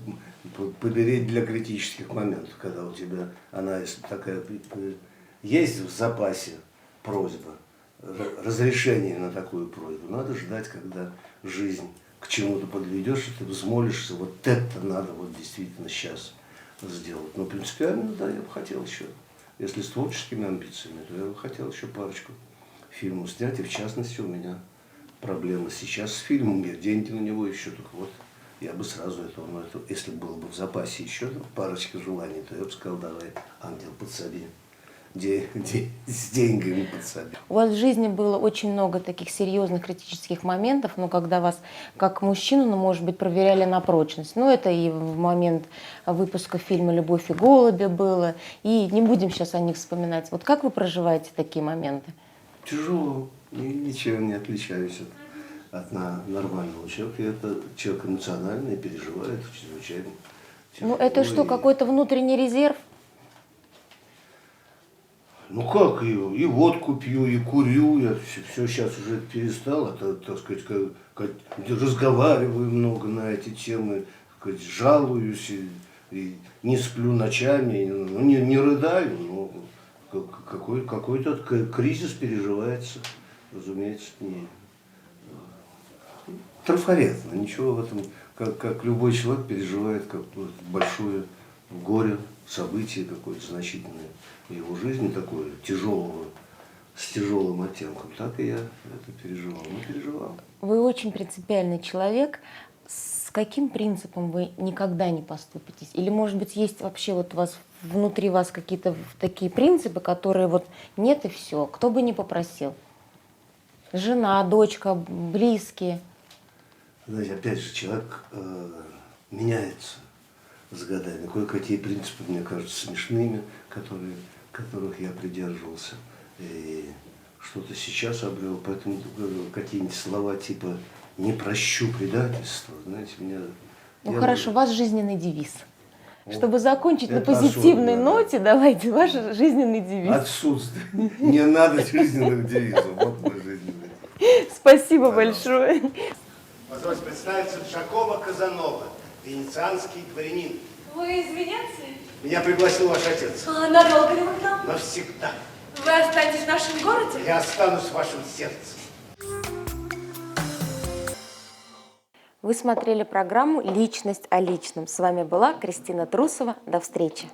B: поберечь для критических моментов, когда у тебя она такая есть в запасе просьба, разрешение на такую просьбу. Надо ждать, когда жизнь к чему-то подведешь, и ты взмолишься, вот это надо вот действительно сейчас сделать. Но принципиально, да, я бы хотел еще, если с творческими амбициями, то я бы хотел еще парочку фильмов снять. И в частности, у меня проблемы сейчас с фильмом, я деньги на него ищу, так вот, я бы сразу этого, но это, если было бы в запасе еще парочка желаний, то я бы сказал, давай, ангел, подсоби. С деньгами подсоби.
D: У вас в жизни было очень много таких серьезных критических моментов, но когда вас, как мужчину, ну, может быть, проверяли на прочность. Ну, это и в момент выпуска фильма «Любовь и голуби» было, и не будем сейчас о них вспоминать. Вот как вы проживаете такие моменты?
B: Тяжело. Ничем не отличаюсь от нормального человека. Это человек эмоциональный, переживает чрезвычайно тяжело.
D: Ну, это что, какой-то внутренний резерв?
B: Ну как, и водку пью, и курю, я все сейчас уже перестал, это, так сказать, как разговариваю много на эти темы, так сказать, жалуюсь, и не сплю ночами, ну, не рыдаю, но какой-то кризис переживается, разумеется, не трафаретно, ничего в этом, как любой человек переживает как большое горе, событие какое-то значительное в его жизни, такое тяжелого, с тяжелым оттенком. Так и я это переживал. Ну, переживал.
D: Вы очень принципиальный человек. С каким принципом вы никогда не поступитесь? Или, может быть, есть вообще вот у вас, внутри вас какие-то такие принципы, которые вот нет и все, кто бы ни попросил? Жена, дочка, близкие.
B: Знаете, опять же, человек меняется с годами. Кое-какие принципы мне кажутся смешными, которых я придерживался. И что-то сейчас обрел. Поэтому какие-нибудь слова типа «не прощу предательства», знаете, меня...
D: Ну хорошо, у вас жизненный девиз.
B: О,
D: Чтобы закончить на позитивной ноте, давайте ваш жизненный девиз.
B: Отсутствие. Не надо жизненных девизов. Вот мой жизненный девиз.
D: Спасибо большое.
H: Позвольте представиться, Джакомо Казанова, венецианский дворянин.
J: Вы из Венеции?
H: Меня пригласил ваш отец.
J: А надолго ли вы к нам?
H: Навсегда.
J: Вы останетесь в нашем городе?
H: Я останусь в вашем сердце.
D: Вы смотрели программу «Личность о личном». С вами была Кристина Трусова. До встречи.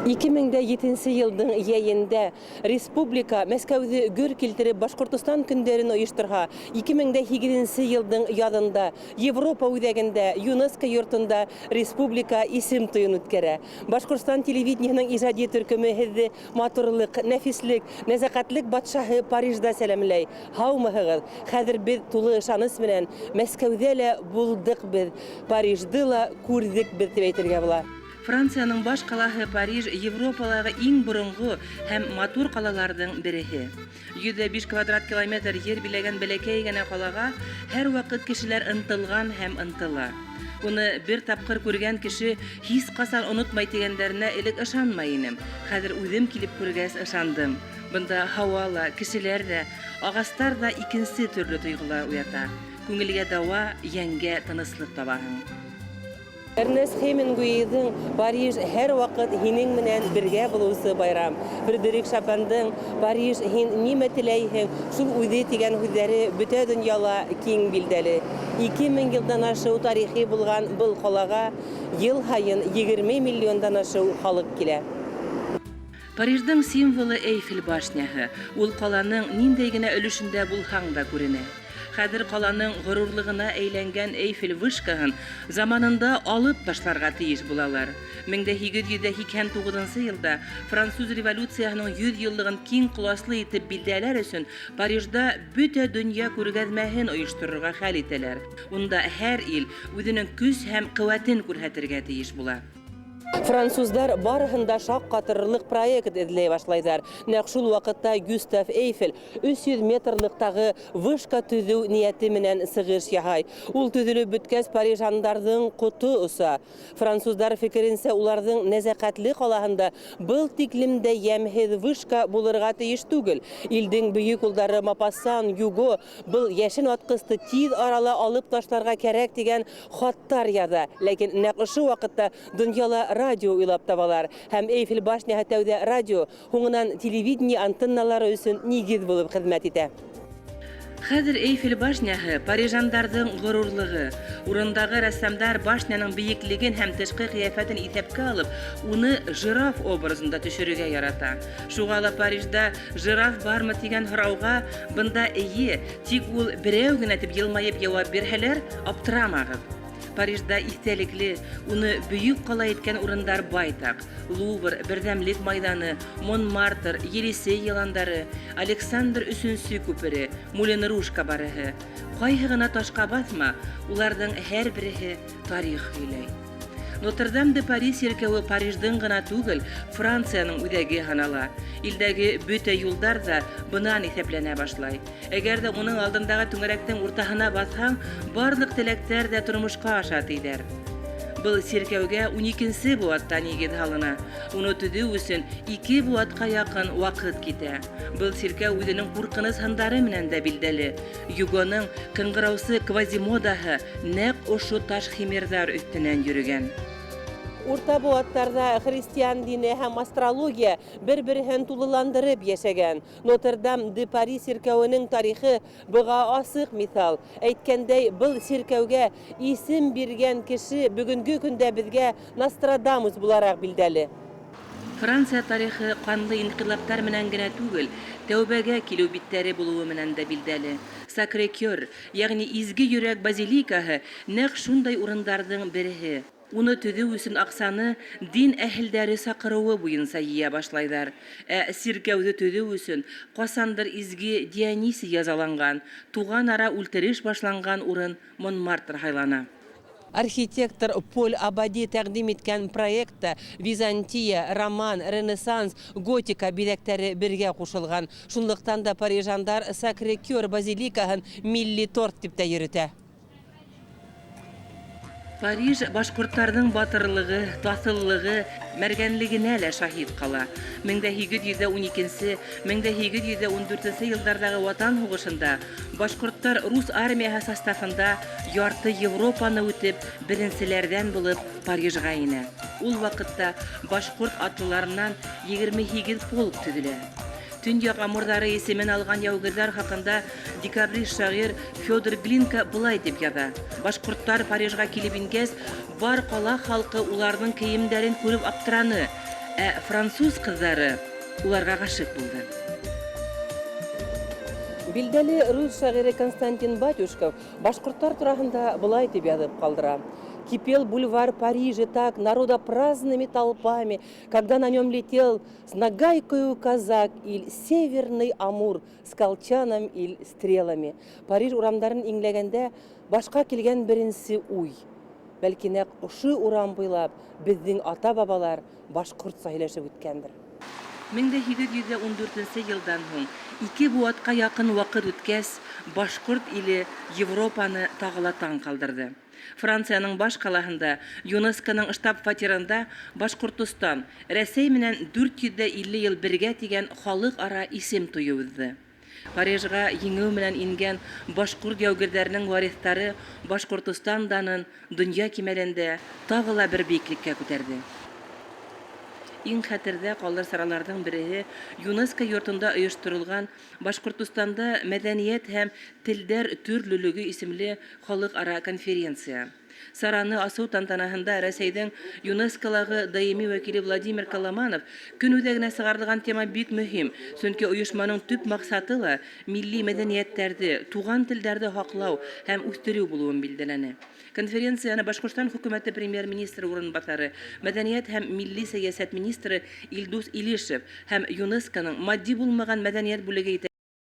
K: 2007 йылдың йәйендә республика Мәскәүҙе гөр килтереп Башҡортостан көндәрен ойошторһа, 2008 йылдың яҙында Европа үҙәгендә ЮНЕСКО йортонда республика исем туйын үткәрә. Башҡортостан телевидениеһының ижади төркөмө һеҙҙе матурлыҡ, нәфислек, нәзәкәтлек батшаһы Парижда сәләмләй. Һаумыһығыҙ? Хәҙер беҙ тулы ышаныс менән Мәскәүҙә лә булдыҡ беҙ, Парижды ла күрҙек беҙ тип әйтергә була.
L: Францияның баш ҡалаһы Париж Европалағы иң боронғо һәм матур ҡалаларҙың береһе. 105 квадрат километр ер биләгән бәләкәй генә ҡалаға һәр ваҡыт кешеләр ынтылған һәм ынтыла. Уны бер тапҡыр күргән кеше һис ҡасан онотмай тигәндәренә элек ышанмай инем. Хәҙер үҙем килеп күргәс ышандым. Бында һауа ла, кешеләр ҙә, ағастар ҙа икенсе төрлө тойғолар уята. Күңелгә дауа, йәнгә тыныслыҡ табаһың.
K: Эрнест Хемингуэйҙың Париж һәр ваҡыт һинең менән бергә булыусы байрам. Фредерик Шопендың Париж һин нимә теләйһең, шул үҙе тигән һүҙҙәре бөтә донъяла киң билдәле. 2000 йылдан ашыу тарихи булған был ҡалаға йыл һайын 20 миллиондан ашыу халыҡ килә.
L: Париждың символы Эйфель башняһы. Ул ҡаланың ниндәй генә өлөшөндә булһаң да күренә. Хәҙер ҡаланың ғорурлығына әйләнгән Эйфель вышкаһын заманында алып ташларға тейеш булалар. 1889 йылда француз революцияһының 100 йыллығын киң ҡоласлы итеп билдәләр өсөн Парижда бөтә донъя күргәҙмәһен ойошторорға хәл итәләр. Унда һәр ил үҙенең көс һәм ҡеүәтен күрһәтергә тейеш була.
K: Француздар барыһын да шаҡ ҡатырырлыҡ проект эҙләй башлайҙар. Нәҡ шул ваҡытта Гюстав Эйфель 300 метрлыҡтағы вышка төҙөү ниәте менән сығыш яһай. Ул төҙөлөп бөткәс парижандарҙың ҡото оса. Француздар фекеренсә, уларҙың нәзәкәтле ҡалаһында был тиклем дә йәмһеҙ вышка булырға тейеш түгел. Илдең бөйөк улдары Мопассан, Юго был йәшен атҡысты тиҙ арала алып ташларға кәрәк тигән хаттар яҙа. Ләкин нәҡ ошо ваҡытта донъяла радио уйлап табалар. Һәм Эйфель башняһы тәүҙә радио, һуңынан телевидение антенналары өсөн нигеҙ булып хеҙмәт итә.
L: Хәҙер Эйфель башняһы парижандарҙың ғорурлығы. Урындағы рәссамдар башняның бейеклеген һәм тышҡы ҡиәфәтен иҫәпкә алып, уны жираф образында төшөрөргә ярата. Шуға ла Парижда жираф бармы тигән һорауға бында эйе, тик ул берәү генә тип йылмайып яуап бирһәләр, аптырамағыҙ. Парижда иҫтәлекле, уны бөйөк ҡала иткән урындар байтаҡ. Лувр, Берҙәмлек майҙаны, Монмартр, Елисей йыландары, Александр Өсөнсө күпере, Мулен Руж кабареһы. Ҡайһы ғына ташҡа баҫма, уларҙың һәр береһе тарих һөйләй. Нотр-Дам де Пари сиркәүе Париждың ғына түгел, Францияның үҙәге һанала. Илдәге бөтә юлдар ҙа бынан иҫәпләнә башлай. Әгәр ҙә уның алдындағы түңәрәктең уртаһына баҫһаң, барлыҡ теләктәр ҙә тормошҡа аша тиҙәр. Был сиркәүгә 12-нсе быуатта нигеҙ һалына. Уны төҙөү өсөн 2 быуатҡа яҡын ваҡыт китә. Был сиркәү үҙенең ҡурҡыныс һындары менән дә билдәле. Югоның ҡыңғыраусы Квазимодаһы нәҡ ошо таш химерҙар өҫтөнән йөрөгән.
K: Урта быуаттарҙа христиан дине һәм астрология бер-береһен тулыландырып йәшәгән. Нотр-Дам де Пари сиркәүенең тарихы быға асыҡ миҫал. Әйткәндәй, был сиркәүгә исем биргән кеше бөгөнгө көндә беҙгә Нострадамус булараҡ билдәле.
L: Франция тарихы ҡанлы инҡилаптар менән генә түгел, тәүбәгә килеү биттәре булыуы менән дә билдәле. Сакре-Кёр, йәғни Изге Йөрәк базиликаһы нәҡ шундай урындарҙың береһе. Уны төҙөү өсөн аҡсаны дин әһелдәре саҡырыуы буйынса йыя башлайҙар. Ә сиркәүҙе төҙөү өсөн ҡасандыр изге Дионисий язаланған, туған ара үлтереш башланған урын Монмартр һайлана.
K: Архитектор Поль Абади тәҡдим иткән проектта Византия, Роман, Ренессанс, готика биҙәктәре бергә ҡушылған. Шунлыҡтан да парижандар Сакре-Кёр базиликаһын милли торт тип тә йөрөтә.
L: Париж башҡорттарҙың батырлығы, таҫыллығы, мәргәнлегенә лә шаһит ҡала. 1812-нсе, 1814 йылдарҙағы Ватан һуғышында башҡорттар рус армияһы составында ярты Европаны үтеп, беренселәрҙән булып Парижға инә. Ул ваҡытта башҡорт атлыларынан 28 полк төҙөлә. Төньяҡ амурҙары исемен алған яугирҙәр хаҡында декабрист шағир Федор Глинка былай тип яҙа: Башҡорттар Парижға килеп ингәс, бар ҡала халҡы уларҙың кейемдәрен күреп аптыраны. Ә француз ҡыҙҙары уларға ғашиҡ булды. Билдәле рус шағиры Константин Батюшков башҡорттар тураһында былай тип яҙып ҡалдыра. Кипел бульвар Парижа так народопраздными толпами, когда на нем летел с нагайкою казак иль северный Амур с колчаном иль стрелами. Париж урамдарын иңләгәндә башҡа килгән беренсе уй. Бәлки нәҡ ошо урам буйлап беҙҙең ата-бабалар башҡортса һөйләшеп үткәндер. 1814 йылдан һуң ике быуатҡа яҡын ваҡыт үткәс, башҡорт иле Европаны тағы ла таң ҡалдырҙы. Францияның баш ҡалаһында ЮНЕСКОның штаб-фатирында Башҡортостан Рәсәй менән 450 йыл бергә тигән халыҡ-ара исем туйы уҙҙы. Парижға еңеү менән ингән башҡорт яугирҙәренең вариҫтары Башҡортостан данын донъя кимәлендә тағы ла бер бейеклеккә күтәрҙе. Иң хәтерҙә ҡалыр сараларҙың береһе ЮНЕСКО йортонда ойошторолған Башҡортостанда мәҙәниәт һәм телдәр төрлөлөгө исемле халыҡ-ара конференция. Сараны асыу тантанаһында Рәсәйҙең ЮНЕСКОлағы даими вәкиле Владимир Коломанов көн үҙәгенә сығарылған тема бик мөһим, сөнки ойошманың төп маҡсаты ла милли мәҙәниәттәрҙе, туған телдәрҙе һаҡлау һәм үҫтереү булыуын билдәләне. Конференцияны Башҡортостан хөкүмәте премьер-министры урынбаҫары, мәҙәниәт һәм милли сәйәсәт министры Илдус Илишев һәм ЮНЕСКОның матди булмаған мәҙәниәт бүлеге.